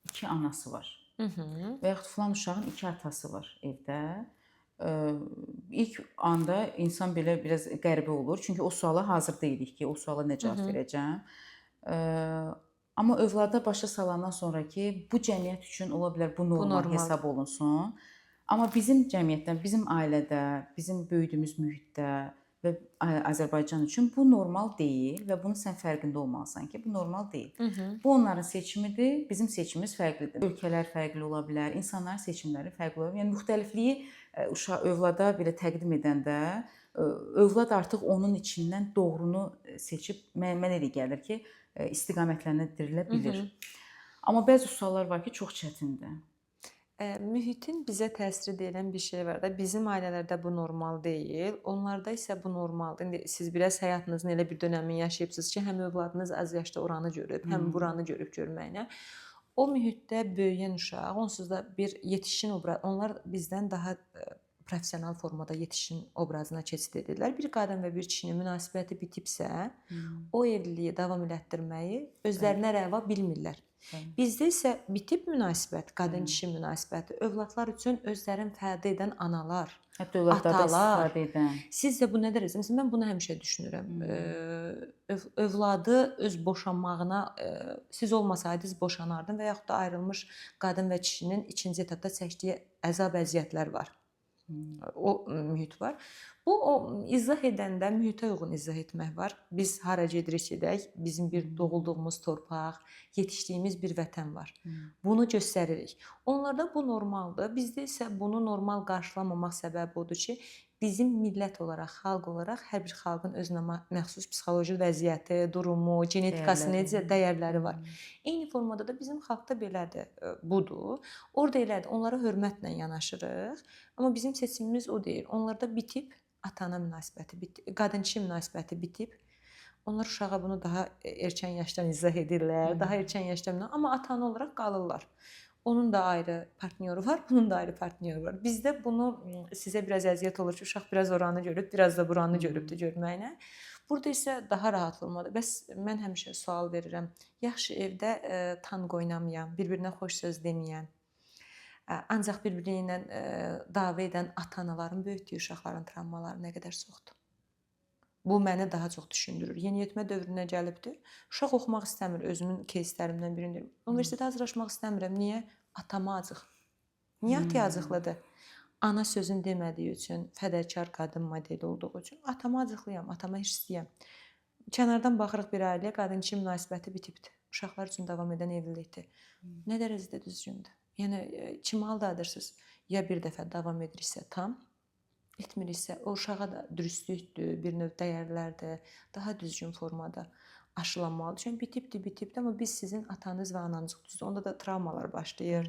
2 anası var. Və yaxud filan uşağın 2 atası var evdə. İlk anda insan belə biraz qəribə olur. Çünki o suala hazır deyilik ki, o suala nə cavab verəcəm. Amma övlada başa salandan sonra ki, bu cəmiyyət üçün ola bilər bu normal hesab olunsun. Amma bizim cəmiyyətdə, bizim ailədə, bizim böyüdüyümüz mühitdə və Azərbaycan üçün bu normal deyil və bunu sən fərqində olmalısan ki, bu normal deyil. Bu onların seçimidir, bizim seçimimiz fərqlidir. Ölkələr fərqli ola bilər, insanların seçimləri fərqli ola bilər. Yəni müxtəlifliyi uşaq övlada belə təqdim edəndə övlad artıq onun içindən doğrunu seçib mənə elə gəlir ki, istiqamətlendirilə bilir. Amma bəzi suallar var ki, çox çətindir. Mühitin bizə təsiri deyilən bir şey var da. Bizim ailələrdə bu normal deyil, onlarda isə bu normaldır. İndi siz biraz həyatınızın elə bir dönəmini yaşayıbsınız ki, həm övladınız az yaşda oranı görüb, həm buranı görüb görməyinə. O mühitdə böyüyən uşaq onsuz da bir yetişkin obraz, onlar bizdən daha professional formada yetişkin obrazına keçid edirlər. Bir qadın və bir kişinin münasibəti bitibsə, o evliliyi davam elətdirməyi özlərinə rəva bilmirlər. Bizdə isə bitib münasibət, qadın-kişi münasibəti, övladlar üçün özlərini fəda edən analar, hətta övladlarda istifadə edən. Sizcə bu nə dərəcədə? Məsələn, mən bunu həmişə düşünürəm. Övladı öz boşanmağına, siz olmasaydınız boşanardım və yaxud da ayrılmış qadın və kişinin ikinci etapda çəkdiyi əzab əziyyətlər var. O mühit var. Bu o izah edəndə mühitə uyğun izah etmək var. Biz hara gedirik gedək, bizim bir doğulduğumuz torpaq, yetişdiyimiz bir vətən var. Bunu göstəririk. Onlarda bu normaldır. Bizdə isə bunu normal qarşılamamaq səbəbi odur ki, bizim millət olaraq, xalq olaraq hər bir xalqın özünə məxsus psixoloji vəziyyəti, durumu, genetikası necə dəyərləri var. Eyni formada da bizim xalqda belədir, budur. Orada elədir, onlara hörmətlə yanaşırıq. Amma bizim seçimimiz o deyil. Onlarda bitib ata-ana münasibəti, qadın-kişi münasibəti bitib. Onlar uşağa bunu daha erkən yaşdan izah edirlər, daha erkən yaşdan, amma ata-ana olaraq qalırlar. Onun da ayrı partnyoru var, bunun da ayrı partnyoru var. Bizdə bunu sizə biraz əziyyət olur ki, uşaq biraz oranı görüb, biraz da buranı görübdü görməyinə. Burada isə daha rahat olmalıdır. Bəs mən həmişə sual verirəm. Yaxşı, evdə tango oynamayan, bir-birinə xoş söz deməyən, ancaq bir-biri ilə dava edən ata-anaların böyütdüyü uşaqların travmaları nə qədər çoxdur? Bu məni daha çox düşündürür. Yeniyetmə dövrünə gəlibdi. Uşaq oxumaq istəmir, özümün кейslərimdən birini deyim. Universitetə hazırlaşmaq istəmirəm. Niyə? Atama acıq. Niyə ataya acıqlıdır? Ana sözünü demədiyi üçün, fədakar qadın modeli olduğu üçün atama acıqlıyam, atama hirsliyəm. Kənardan baxırıq bir ailəyə, qadın-kişi münasibəti bitibdir. Uşaqlar üçün davam edən evlilikdir. Nə dərəcədə düzgündür? Yəni kimi aldadırsınız? Ya bir dəfə davam ediriksə tam, etmiriksə o uşağa da dürüstlükdür, bir növ dəyərlərdir, daha düzgün formada aşılanmalıdır. Çünki bitibdir, bitibdir, amma biz sizin atanız və ananızıq. Düzdür, onda da travmalar başlayır.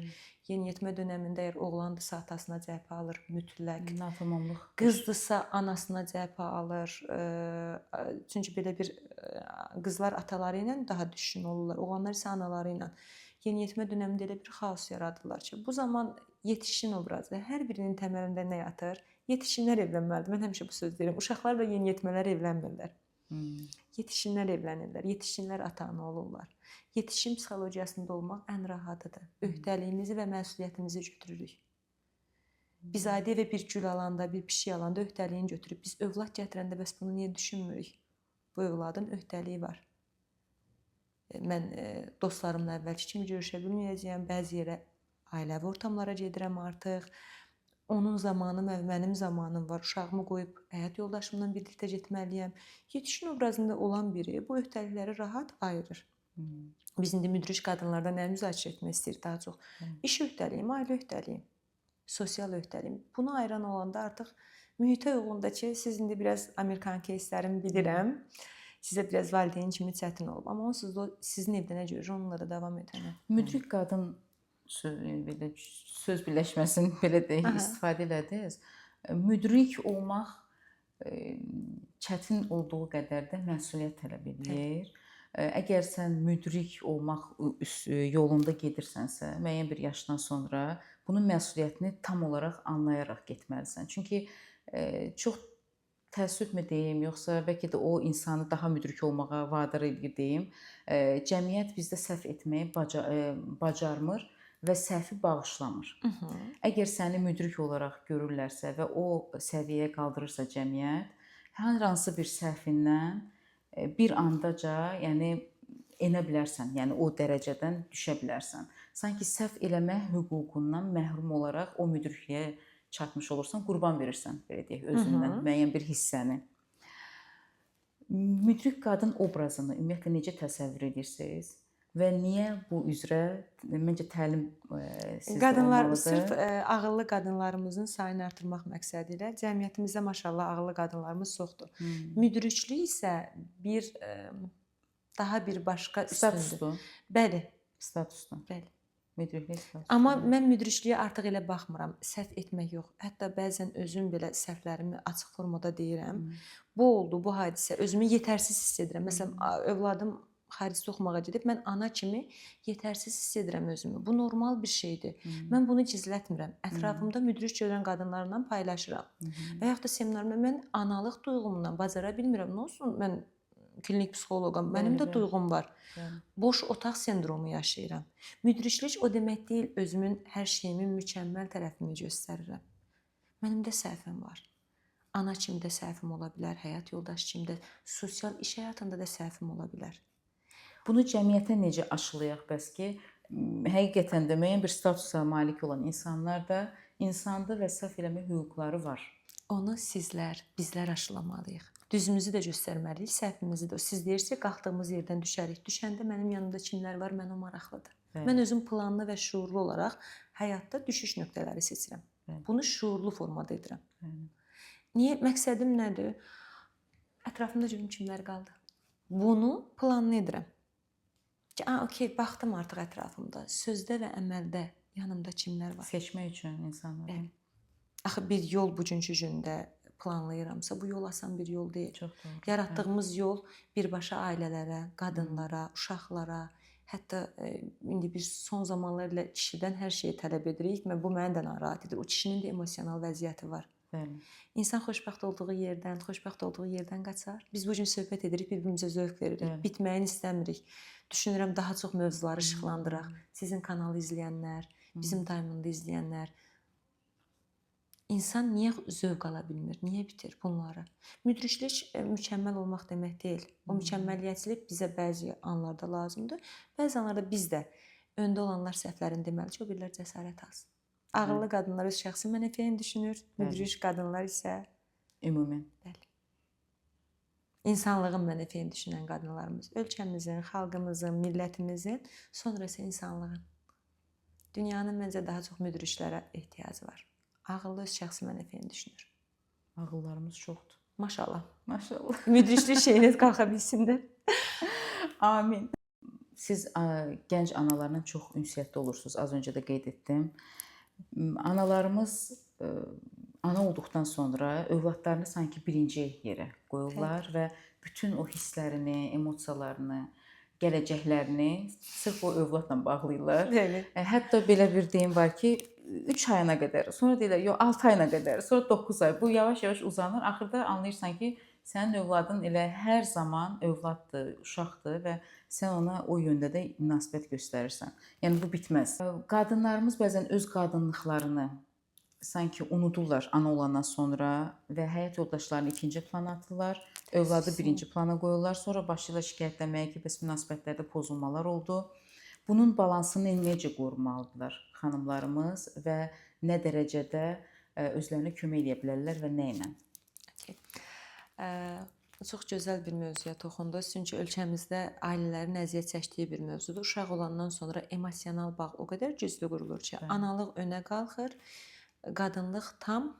Yeniyetmə dönəmində əgər oğlandırsa atasına cəbhə alır mütləq. Natamamlıq. Qızdırsa anasına cəbhə alır. Çünki belə bir qızlar ataları ilə daha düşkün olurlar, oğlanlar isə anaları ilə. Yeniyetmə dönəmində elə bir xaos yaradırlar ki, bu zaman yetişkin obrazı hər birinin təməlində nə yatır? Yetişkinlər evlənməlidir. Mən həmişə bu sözü deyirəm. Uşaqlar və yeniyetmələr evlənmirlər. Yetişkinlər evlənirlər, yetişkinlər ata-ana olurlar. Yetişkin psixologiyasında olmaq ən rahatıdır. Öhdəliyimizi və məsuliyyətimizi götürürük. Biz adi evə bir gül alanda, bir pişik alanda öhdəliyini götürüb, biz övlad gətirəndə bəs bunu niyə düşünmürük? Bu övladın öhdəliyi var. Mən dostlarımla əvvəlki kimi görüşə bilməyəcəyəm, bəzi yerə ailəvi ortamlara gedirəm artıq. Onun zamanı, mənim zamanım var. Uşağımı qoyub həyat yoldaşımla birlikdə getməliyəm. Yetişkin obrazında olan biri bu öhdəlikləri rahat ayırır. Biz indi müdrik qadınlardan nə müzakirə etmək istəyirik daha çox? İş öhdəliyim, ailə öhdəliyim, sosial öhdəliyim. Bunu ayıran olanda artıq mühitə uyğunda ki, siz indi biraz Amerikan кейslərini bilirəm. Sizə biraz valideyn kimi çətin olub, amma onsuz da sizin evdə nə görür, onunla da davam edir. Müdrik qadın belə söz birləşməsini belə deyək, istifadə elədiniz. Müdrik olmaq çətin olduğu qədər də məsuliyyət tələb edir. Əgər sən müdrik olmaq yolunda gedirsənsə, müəyyən bir yaşdan sonra bunun məsuliyyətini tam olaraq anlayaraq getməlisən. Çünki çox təəssüfmü deyim, yoxsa bəlkə də o insanı daha müdrik olmağa vadar edir deyim. Cəmiyyət bizdə səhv etməyi bacarmır və səhvi bağışlamır. Əgər səni müdrik olaraq görürlərsə və o səviyyəyə qaldırırsa cəmiyyət, hər hansı bir səhvindən bir andaca, yəni enə bilərsən, yəni o dərəcədən düşə bilərsən. Sanki səhv eləmə hüququndan məhrum olaraq o müdrikliyə çatmış olursan, qurban verirsən, belə deyək, özündən müəyyən bir hissəni. Müdrik qadın obrazını ümumiyyətlə necə təsəvvür edirsiniz? Və niyə bu üzrə məncə təlim sizdə qadınlar olmalıdır? Sırf ağıllı qadınlarımızın sayını artırmaq məqsədi ilə cəmiyyətimizdə maşallah ağıllı qadınlarımız çoxdur. Müdriklik isə bir daha bir başqa üstündür. Statusdur. Bəli. Statusdur. Bəli. Müdriklik statusu. Amma mən müdrikliyə artıq elə baxmıram. Səhv etmək yox. Hətta bəzən özüm belə səhvlərimi açıq formada deyirəm. Bu oldu, bu hadisə. Özümü yetərsiz hiss edirəm. Məsələn, övladım xaricdə oxumağa gedib, mən ana kimi yetərsiz hiss edirəm özümü. Bu normal bir şeydir. Mən bunu gizlətmirəm. Ətrafımda müdrik görən qadınlarla paylaşıram. Və yaxud da seminarımda mən analıq duyğumdan bacara bilmirəm. Nə olsun, mən klinik psixoloqam, mənim də duyğum var. Boş otaq sendromu yaşayıram. Müdriklik o demək deyil, özümün hər şeyimin mükəmməl tərəfini göstərirəm. Mənim də səhvim var. Ana kimi də səhvim ola bilər, həyat yoldaşı kimi də, sosial iş həyatında da səhvim ola bilər. Bunu cəmiyyətə necə aşılayaq bəs ki, həqiqətən də müəyyən bir statusa malik olan insanlar da insandır və səhv eləmə hüquqları var. Onu sizlər, bizlər aşılamalıyıq. Düzümüzü də göstərməliyik, səhvimizi də. Siz deyirsiniz, qalxdığımız yerdən düşərik. Düşəndə mənim yanımda kimlər var, mənə o maraqlıdır. Bəli. Mən özüm planlı və şuurlu olaraq həyatda düşüş nöqtələri seçirəm. Bəli. Bunu şuurlu formada edirəm. Bəli. Niyə? Məqsədim nədir? Ətrafımda görüm kimlər qaldı. Bunu planlı edirəm. Ki, okey, baxdım artıq ətrafımda. Sözdə və əməldə yanımda kimlər var. Seçmək üçün insanları. Bəli. Axı bir yol bugünkü gündə planlayıramsa, bu yol asan bir yol deyil. Çox doğru. Yaratdığımız yol birbaşa ailələrə, qadınlara, uşaqlara, Hətta indi biz son zamanlar elə kişidən hər şeyi tələb edirik. Mən bu məni də narahat edir. O kişinin də emosional vəziyyəti var. Bəli. İnsan xoşbəxt olduğu yerdən, xoşbəxt olduğu yerdən qaçar. Biz bu gün söhbət edirik, bir-birimizə zövq veririk. Bəli. Bitməyini istəmirik. Düşünürəm daha çox mövzuları işıqlandıraq. Sizin kanalı izləyənlər, bizim Diamond-ı izləyənlər. İnsan niyə zövq ala bilmir? Niyə bitir bunları? Müdriklik mükəmməl olmaq demək deyil. O mükəmməliyyətçilik bizə bəzi anlarda lazımdır. Bəzi anlarda biz də öndə olanlar səhvlərini deməli ki, o birilər cəsarət alsın. Ağıllı qadınlar öz şəxsi mənefeyini düşünür, müdrik qadınlar isə ümumən. Bəli. İnsanlığın mənefeyini düşünən qadınlarımız, ölkəmizin, xalqımızın, millətimizin, sonra isə insanlığın. Dünyanın məncə daha çox müdriklərə ehtiyacı var. Ağıllı öz şəxsi mənefeyini düşünür. Ağıllarımız çoxdur. Maşallah. Maşallah. Müdriklik şeyiniz qalxa bilsin də. Amin. Siz gənc analarla çox ünsiyyətdə olursunuz. Az öncə də qeyd etdim. Analarımız ana olduqdan sonra övladlarını sanki birinci yerə qoyurlar və bütün o hisslərini, emosiyalarını, gələcəklərini sırf o övladla bağlayırlar. Bəli. Hətta belə bir deyim var ki, 3 ayına qədər, sonra deyirlər, yox 6 ayına qədər, sonra 9 ay. Bu yavaş-yavaş uzanır. Axırda anlayırsan ki, sənin övladın elə hər zaman övladdır, uşaqdır və sən ona o yöndə də münasibət göstərirsən. Yəni bu bitməz. Qadınlarımız bəzən öz qadınlıqlarını sanki unudurlar ana olandan sonra və həyat yoldaşlarını ikinci plana atırlar, övladı birinci plana qoyurlar, sonra başlayırlar şikayətlənməyə ki, bəs münasibətlərdə pozulmalar oldu. Bunun balansını necə qorumalıdırlar xanımlarımız və nə dərəcədə özlərinə kömək eləyə bilərlər və nə ilə? Okay. Çox gözəl bir mövzuya toxundunuz. Çünki ölkəmizdə ailələrin əziyyət çəkdiyi bir mövzudur. Uşaq olandan sonra emosional bağ o qədər güclü qurulur ki, Bəli. Analıq önə qalxır, qadınlıq tam.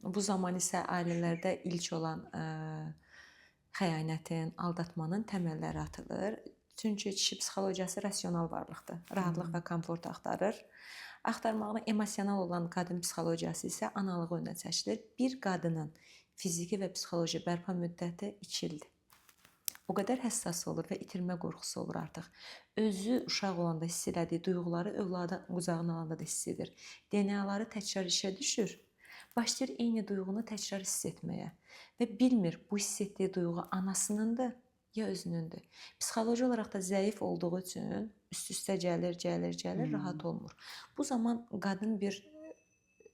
Bu zaman isə ailələrdə ilk olan xəyanətin, aldatmanın təməlləri atılır. Çünki kişi psixologiyası rasional varlıqdır. Rahatlıq və komfort axtarır. Axtarmağına emosional olan qadın psixologiyası isə analığı önə çəkilir. Bir qadının fiziki və psixoloji bərpa müddəti 2 ildir. O qədər həssas olur və itirmə qorxusu olur artıq. Özü uşaq olanda hiss elədiyi duyğuları övladı qucağına alanda da hiss edir. DNA-ları təkrar işə düşür. Başlayır eyni duyğunu təkrar hiss etməyə və bilmir bu hiss etdiyi duyğu anasınındır ya özünündür. Psixoloji olaraq da zəif olduğu üçün üst-üstə gəlir, gəlir, gəlir, rahat olmur. Bu zaman qadın bir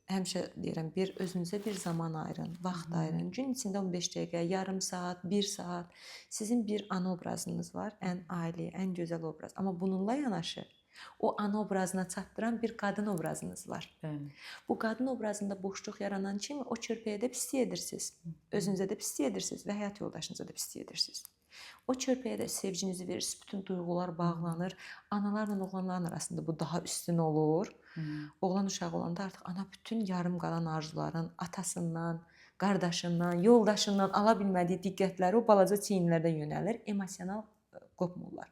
həmişə deyirəm, bir özünüzə bir zaman ayırın, vaxt ayırın. Gün içində 15 dəqiqə, yarım saat, 1 saat sizin bir ana obrazınız var, ən ali, ən gözəl obraz. Amma bununla yanaşı o ana obrazına çatdıran bir qadın obrazınız var. Bəli. Bu qadın obrazında boşluq yaranan kimi o körpəyə də pislik edirsiniz. Özünüzə də pislik edirsiniz və həyat yoldaşınıza da pislik edirsiniz. O körpəyə də sevginizi verirsiniz, bütün duyğular bağlanır. Analarla oğlanların arasında bu daha üstün olur. Oğlan uşağı olanda artıq ana bütün yarım qalan arzuların atasından, qardaşından, yoldaşından ala bilmədiyi diqqətləri o balaca çiyinlərdə yönəlir, emosional qopmurlar.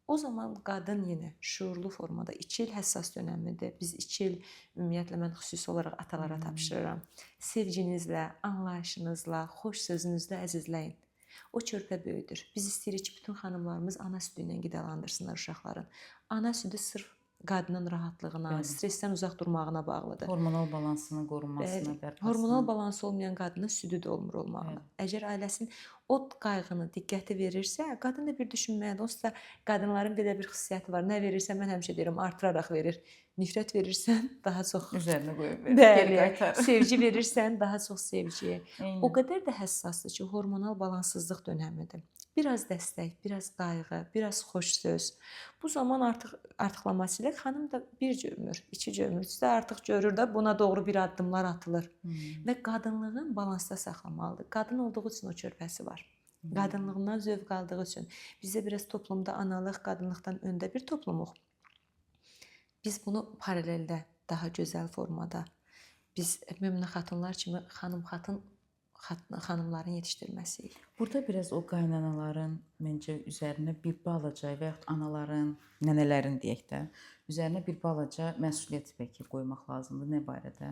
O zaman qadın yenə şüurlu formada 2 il həssas dönəmidir. Biz 2 il ümumiyyətlə mən xüsusi olaraq atalara tapşırıram. Sevginizlə, anlayışınızla, xoş sözünüzlə əzizləyin. O körpə böyüdür. Biz istəyirik ki, bütün xanımlarımız ana südü ilə qidalandırsınlar uşaqların. Ana südü sırf qadının rahatlığına, Bəli. stressdən uzaq durmağına bağlıdır. Hormonal balansının qorunmasına, bərpasına. Hormonal balansı olmayan qadının südü də olmur olmağına. Əgər ailəsinin o qayğını, diqqəti verirsə, qadın da bir düşünməlidir. Onsuz da qadınların belə bir xüsusiyyəti var. Nə verirsə, mən həmişə deyirəm, artıraraq verir. Nifrət verirsən, daha çox üzərinə qoyub verir, geri Bəli. qaytarır. Sevgi verirsən, daha çox sevgi. Eynən. O qədər də həssasdır ki, hormonal balanssızlıq dönəmidir. Biraz dəstək, biraz qayğı, biraz xoş söz. Bu zaman artıq artıqlaması ilə xanım da bir gömür, iki gömür, üçdə artıq görür də buna doğru bir addımlar atılır. Və qadınlığın balansda saxlamalıdır. Qadın olduğu üçün o körpəsi var. Qadınlığından zövq aldığı üçün. Bizdə biraz toplumda analıq qadınlıqdan öndə bir toplumuq. Biz bunu paraleldə daha gözəl formada biz möminə xatunlar kimi xanım xatun xanımların yetişdirməsiyik. Burada biraz o qaynanaların məncə üzərinə bir balaca və yaxud anaların, nənələrin deyək də, üzərinə bir balaca məsuliyyət bəlkə qoymaq lazımdır. Nə barədə?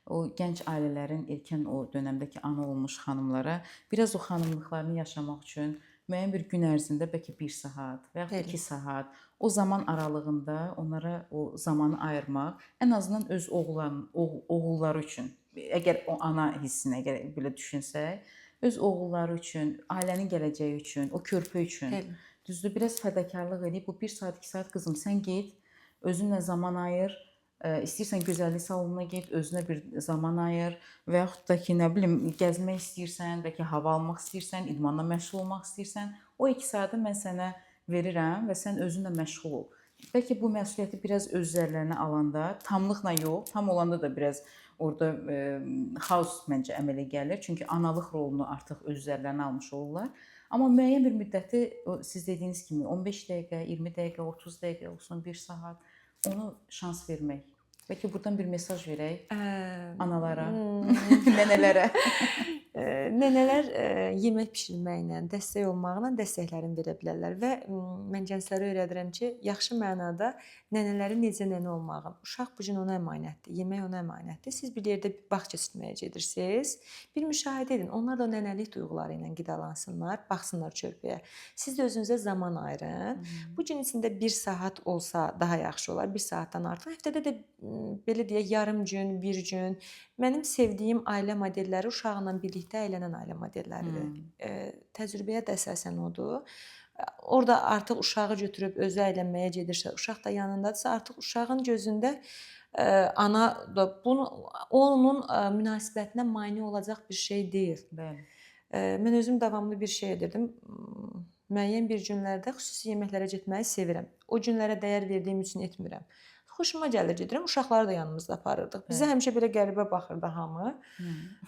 O gənc ailələrin erkən o dönəmdəki ana olmuş xanımlara biraz o xanımlıqlarını yaşamaq üçün müəyyən bir gün ərzində bəlkə 1 saat və yaxud 2 saat o zaman aralığında onlara o zamanı ayırmaq, ən azından öz oğulları üçün, əgər o ana hissinə əgər belə düşünsək, öz oğulları üçün, ailənin gələcəyi üçün, o körpə üçün. Bəli. Düzdür, biraz fədakarlıq edib bu 1 saat, 2 saat qızım sən get, özünlə zaman ayır. İstəyirsən gözəllik salonuna get, özünə bir zaman ayır və yaxud da ki, nə bilim, gəzmək istəyirsən, bəlkə hava almaq istəyirsən, idmanla məşğul olmaq istəyirsən, o 2 saatı mən sənə verirəm və sən özünlə məşğul ol. Bəlkə bu məsuliyyəti biraz öz üzərlərinə alanda, tamlıqla yox, tam olanda da biraz orada xaos məncə əmələ gəlir. Çünki analıq rolunu artıq öz üzərlərinə almış olurlar. Amma müəyyən bir müddəti siz dediyiniz kimi 15 dəqiqə, 20 dəqiqə, 30 dəqiqə olsun, 1 saat onu şans vermək. Bəlkə buradan bir mesaj verək analara, nənələrə. Nənələr yemək bişirməklə, dəstək olmaqla dəstəklərini verə bilərlər və mən gənclərə öyrədirəm ki, yaxşı mənada nənələrin necə nənə olmağı. Uşaq bu gün ona əmanətdir, yemək ona əmanətdir. Siz bir yerdə bağ keçirtməyə gedirsiniz, bir müşahidə edin. Onlar da o nənəlik duyğuları ilə qidalansınlar, baxsınlar körpəyə. Siz də özünüzə zaman ayırın. Bu gün içində 1 saat olsa daha yaxşı olar, 1 saatdan artıq. Həftədə də belə deyək, yarım gün, bir gün. Mənim sevdiyim ailə modelləri uşaqla birlikdə əylənən ailə modelləridir. Təcrübəyə də əsasən odur. Orada artıq uşağı götürüb özü əylənməyə gedirsə, uşaq da yanındadırsa, artıq uşağın gözündə ana da bunu onun münasibətinə mane olacaq bir şey deyil. Bəli. Mən özüm davamlı bir şey edirdim. Müəyyən bir günlərdə xüsusi yeməklərə getməyi sevirəm. O günlərə dəyər verdiyim üçün etmirəm. Xoşuma gəlir gedirəm. Uşaqları da yanımızda aparırdıq. Bizə həmişə belə qəribə baxırdı hamı.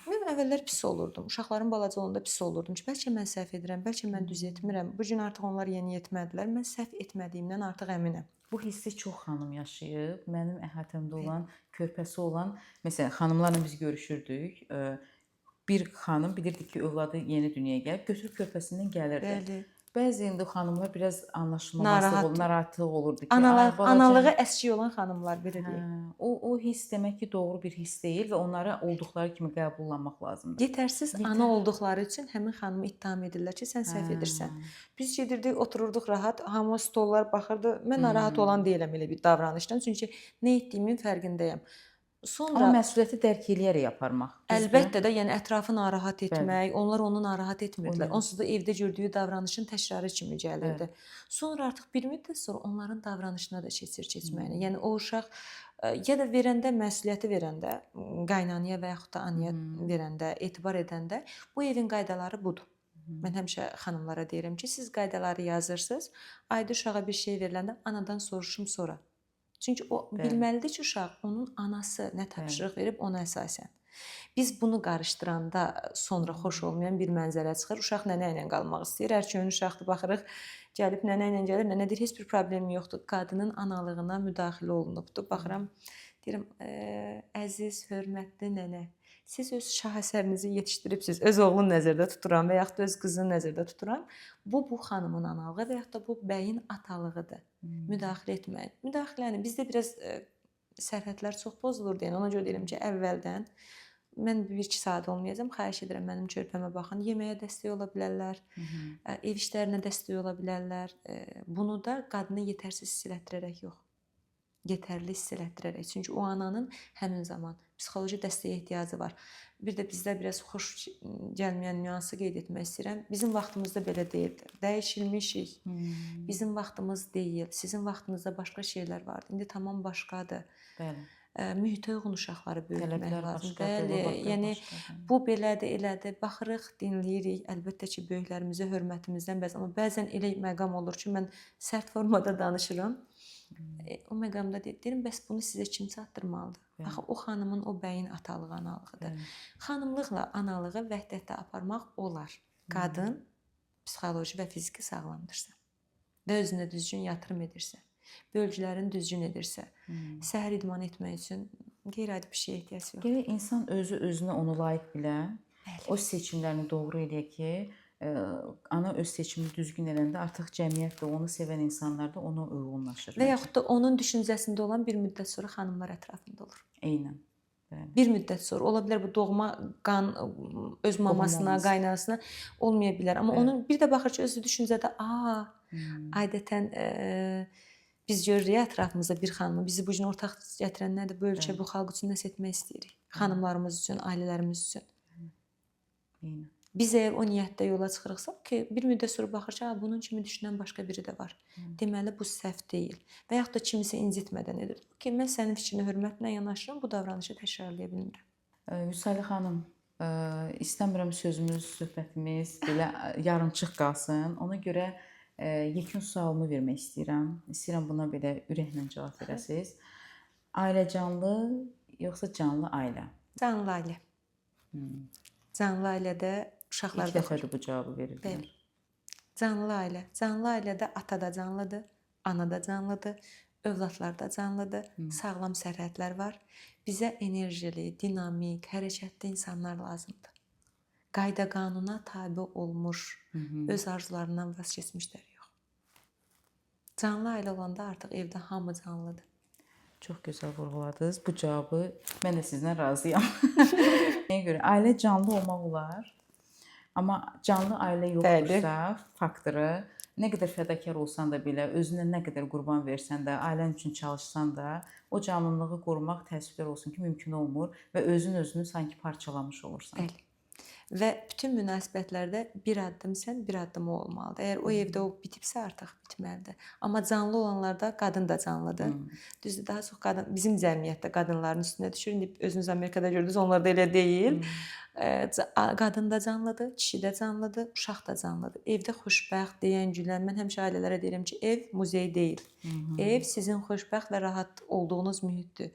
Mən əvvəllər pis olurdum. Uşaqlarım balaca olanda pis olurdum ki, bəlkə mən səhv edirəm, bəlkə mən düz etmirəm. Bu gün artıq onlar yeniyetmədilər. Mən səhv etmədiyimdən artıq əminəm. Bu hissi çox xanım yaşayıb. Mənim əhatəmdə olan, körpəsi olan, məsələn, xanımlarla biz görüşürdük. Bir xanım bilirdi ki, övladı yeni dünyaya gəlib, götürüb körpəsindən gəlirdi. Bəli. Bəzi indi xanımlar biraz anlaşılmazlıq olur, narahatlıq olurdu ki, analığı əski olan xanımlar belə deyək. O hiss demək ki, doğru bir hiss deyil və onları olduqları kimi qəbullanmaq lazımdır. Yetərsiz ana olduqları üçün həmin xanımı ittiham edirlər ki, sən səhv edirsən. Biz gedirdik, otururduq rahat, hamı stollar baxırdı. Mən narahat olan deyiləm elə bir davranışdan, çünki nə etdiyimin fərqindəyəm. Sonra amma məsuliyyəti dərk eləyərək aparmaq. Əlbəttə də, yəni ətrafı narahat etmək, onlar onu narahat etmirdilər. Onsuz da evdə gördüyü davranışın təkrarı kimi gəlirdi. Sonra artıq bir müddət sonra onların davranışına da keçir keçməyinə. Yəni o uşaq ya da verəndə, məsuliyyəti verəndə, qaynanaya və yaxud da anaya verəndə, etibar edəndə bu evin qaydaları budur. Mən həmişə xanımlara deyirəm ki, siz qaydaları yazırsınız, ayda uşağa bir şey veriləndə anadan soruşum sonra. Çünki o bilməlidir ki, uşaq onun anası nə tapşırıq verib ona əsasən. Biz bunu qarışdıranda sonra xoş olmayan bir mənzərə çıxır. Uşaq nənə ilə qalmaq istəyir. Erkən uşaqdır, baxırıq, gəlib nənə ilə gəlir. Nənə deyir, heç bir problemi yoxdur. Qadının analığına müdaxilə olunubdur. Baxıram, deyirəm, əziz, hörmətli nənə, siz öz şah əsərinizi yetişdiribsiz. Öz oğlunu nəzərdə tuturam və yaxud da öz qızını nəzərdə tuturam. Bu xanımın analığı və yaxud da bu bəyin atalığıdır. Müdaxilə etməyin. Müdaxiləni bizdə biraz sərhədlər çox pozulur deyən. Ona görə deyirəm ki, əvvəldən mən 1-2 saat olmayacağam. Xahiş edirəm mənim körpəmə baxın. Yeməyə dəstək ola bilərlər. Ev işlərinə dəstək ola bilərlər. Bunu da qadını yetərsiz hiss elətdirərək yox. Yetərli hiss elətdirərək. Çünki o ananın həmin zaman psixoloji dəstəyə ehtiyacı var. Bir də bizdə biraz xoş gəlməyən nüansı qeyd etmək istəyirəm. Bizim vaxtımızda belə deyildi. Dəyişilmişik. Bizim vaxtımız deyil. Sizin vaxtınızda başqa şeylər vardı. İndi tamam başqadır. Bəli. Mühitə uyğun uşaqları böyütmək lazımdır. Bəli, yəni bu belədir, elədir. Baxırıq, dinləyirik. Əlbəttə ki, böyüklərimizə hörmətimizdən bəzən, amma bəzən elə məqam olur ki, mən sərt formada danışıram. O məqamda deyirəm, bəs bunu sizə kim çatdırmalıdır? Axı o xanımın, o bəyin atalığı, analığıdır. Xanımlıqla analığı vəhdətdə aparmaq olar. Qadın psixoloji və fiziki sağlamdırsa və özünə düzgün yatırım edirsə, bölgülərini düzgün edirsə, səhər idman etmək üçün qeyri-adi bir şeyə ehtiyac yoxdur. Gərək insan özü özünə onu layiq bilə, o seçimlərini doğru eləyə ki, ana öz seçimini düzgün eləndə artıq cəmiyyət də onu sevən insanlar da ona uyğunlaşır. Və yaxud da onun düşüncəsində olan bir müddət sonra xanımlar ətrafında olur. Eynən. Bəli. Bir müddət sonra ola bilər bu doğma qan öz mamasına, qaynanasına olmaya bilər. Amma onun bir də baxır ki, özü düşüncədə, adətən biz görürük ətrafımızda bir xanımı, bizi bu gün ortaq gətirən nədir? Bu ölkə, bu xalq üçün nəsə etmək istəyirik. Xanımlarımız üçün, ailələrimiz üçün. Eynən. Biz əgər o niyyətdə yola çıxırıqsa ki, bir müddət sonra baxır ki, bunun kimi düşünən başqa biri də var. Deməli bu səhv deyil. Və yaxud da kimisə incitmədən edir. Ki, mən sənin fikrinə hörmətlə yanaşıram, bu davranışı təkrarlaya bilmirəm. Vüsalə xanım, istəmirəm sözümüz, söhbətimiz belə yarımçıq qalsın. Ona görə yekun sualımı vermək istəyirəm. İstəyirəm buna belə ürəklə cavab verəsiniz. Ailə canlı yoxsa canlı ailə? Canlı ailə. Canlı ailədə uşaqlar İlk dəfədir bu cavabı verirdilər. Bəli. Canlı ailə. Canlı ailədə ata da canlıdır, ana da canlıdır, övladlar da canlıdır. Sağlam sərhədlər var. Bizə enerjili, dinamik, hərəkətli insanlar lazımdır. Qayda qanuna tabe olmuş, öz arzularından vaz keçmişlər yox. Canlı ailə olanda artıq evdə hamı canlıdır. Çox gözəl vurğuladınız. Bu cavabı mən də sizdən razıyam. Nəyə görə? Ailə canlı olmaq olar. Amma canlı ailə yoxdursa, faktoru nə qədər fədakar olsan da belə, özünə nə qədər qurban versən də, ailən üçün çalışsan da, o canlılığı qorumaq təəssüflər olsun ki, mümkün olmur və özün özünü sanki parçalamış olursan. Bəli. Və bütün münasibətlərdə bir addım sən, bir addım o olmalıdır. Əgər o evdə o bitibsə artıq bitməlidir. Amma canlı olanlarda qadın da canlıdır. Düzdür, daha çox qadın bizim cəmiyyətdə qadınların üstünə düşür. İndi özünüz Amerikada gördünüz, onlar da elə deyil. Qadın da canlıdır, kişi də canlıdır, uşaq da canlıdır. Evdə xoşbəxt deyən, gülən, mən həmişə ailələrə deyirəm ki, ev muzey deyil. Ev sizin xoşbəxt və rahat olduğunuz mühitdir.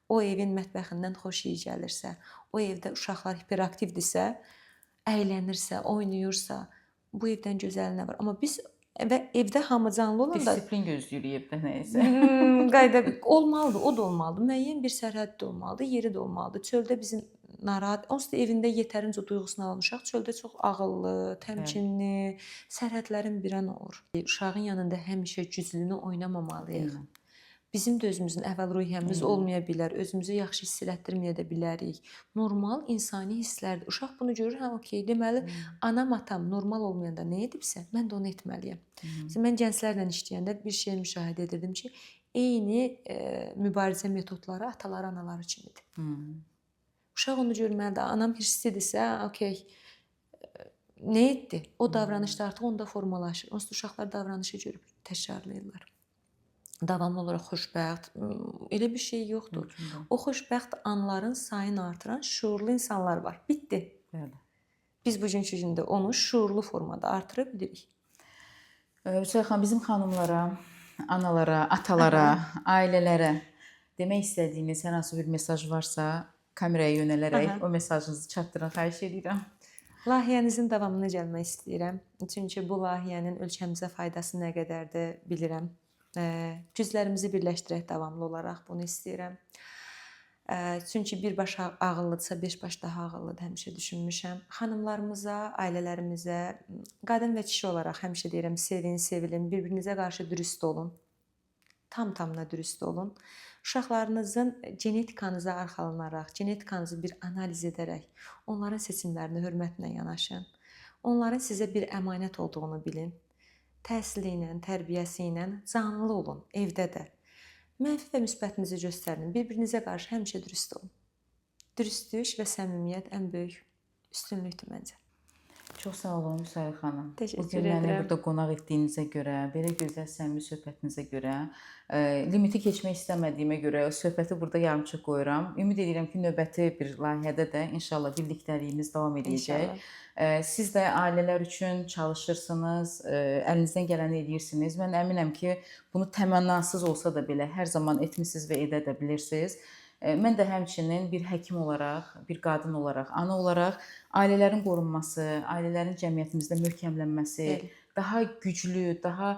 O evin mətbəxindən xoş iyi gəlirsə, o evdə uşaqlar hiperaktivdirsə, əylənirsə, oynayırsa, bu evdən gözəli nə var? Amma biz və evdə hamı canlı olanda disiplin gözləyirik evdə nəysə. Qayda olmalıdır, o da olmalıdır. Müəyyən bir sərhəd də olmalıdır, yeri də olmalıdır. Çöldə bizim narahat, onsuz da evində yetərincə duyğusunu alan uşaq çöldə çox ağıllı, təmkinli, sərhədlərin bilən olur. Uşağın yanında həmişə güclünü oynamamalıyıq. Bizim də özümüzün əvvəl ruhiyyəmiz olmaya bilər, özümüzü yaxşı hiss elətdirməyə də bilərik. Normal insani hisslərdir. Uşaq bunu görür, hə, okey, deməli anam, atam normal olmayanda nə edibsə, mən də onu etməliyəm. Məsələn, mən gənclərlə işləyəndə bir şey müşahidə edirdim ki, eyni mübarizə metodları ataları, anaları kimidir. Uşaq onu görməlidir. Anam hirslidirsə, okey, nə etdi? O davranış da artıq onda formalaşır. Onsuz da uşaqlar davranışı görüb təkrarlayırlar. Davamlı olaraq xoşbəxt, elə bir şey yoxdur. O xoşbəxt anların sayını artıran şuurlu insanlar var. Bitdi. Bəli. Biz bugünkü gündə onu şuurlu formada artıra bilirik. Vüsalə xanım, bizim xanımlara, analara, atalara, ailələrə demək istədiyiniz hər hansı bir mesaj varsa, kameraya yönələrək o mesajınızı çatdırın, xahiş edirəm. Layihənizin davamını gəlmək istəyirəm. Çünki bu layihənin ölkəmizə faydası nə qədərdir bilirəm. Güclərimizi birləşdirək davamlı olaraq bunu istəyirəm. Çünki bir baş ağıllıdırsa, beş baş daha ağıllıdır, həmişə düşünmüşəm. Xanımlarımıza, ailələrimizə, qadın və kişi olaraq həmişə deyirəm, sevin, sevilin, bir-birinizə qarşı dürüst olun. Tam-tamına dürüst olun. Uşaqlarınızın genetikanıza arxalanaraq, genetikanızı bir analiz edərək onların seçimlərinə hörmətlə yanaşın. Onların sizə bir əmanət olduğunu bilin. Təhsili ilə, tərbiyəsi ilə canlı olun evdə də. Mənfi və müsbətinizi göstərin. Bir-birinizə qarşı həmişə dürüst olun. Dürüstlük və səmimiyyət ən böyük üstünlükdür məncə. Çox sağ olun Vüsalə xanım. Təşəkkür Bugün məni edirəm. burada qonaq etdiyinizə görə, belə gözəl səmimi söhbətinizə görə, limiti keçmək istəmədiyimə görə söhbəti burada yarımçıq qoyuram. Ümid edirəm ki, növbəti bir layihədə də inşallah birlikdəliyimiz davam edəcək. İnşallah. Siz də ailələr üçün çalışırsınız, əlinizdən gələni edirsiniz. Mən əminəm ki, bunu təmənnasız olsa da belə hər zaman etmisiniz və edə də bilirsiniz. Mən də həmçinin bir həkim olaraq, bir qadın olaraq, ana olaraq ailələrin qorunması, ailələrin cəmiyyətimizdə möhkəmlənməsi, Bəli. daha güclü, daha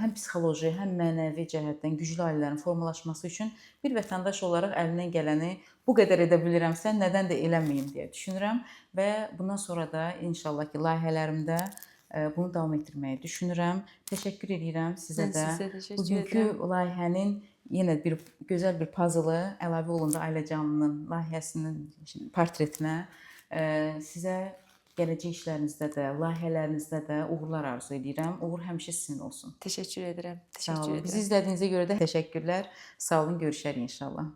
həm psixoloji, həm mənəvi cəhətdən güclü ailələrin formalaşması üçün bir vətəndaş olaraq əlimdən gələni bu qədər edə bilirəmsə, nədən də eləməyim deyə düşünürəm və bundan sonra da inşallah ki, layihələrimdə bunu davam etdirməyi düşünürəm. Təşəkkür edirəm sizə Mən də. sizə təşəkkür Bugünkü edirəm. layihənin Yenə bir gözəl bir puzzle əlavə olundu Ailə Canlının layihəsinin portretinə. Sizə gələcək işlərinizdə də, layihələrinizdə də uğurlar arzu edirəm. Uğur həmişə sizin olsun. Təşəkkür edirəm. Sağ Təşəkkür olun. edirəm. Bizi izlədiyinizə görə də təşəkkürlər. Sağ olun, görüşərik inşallah.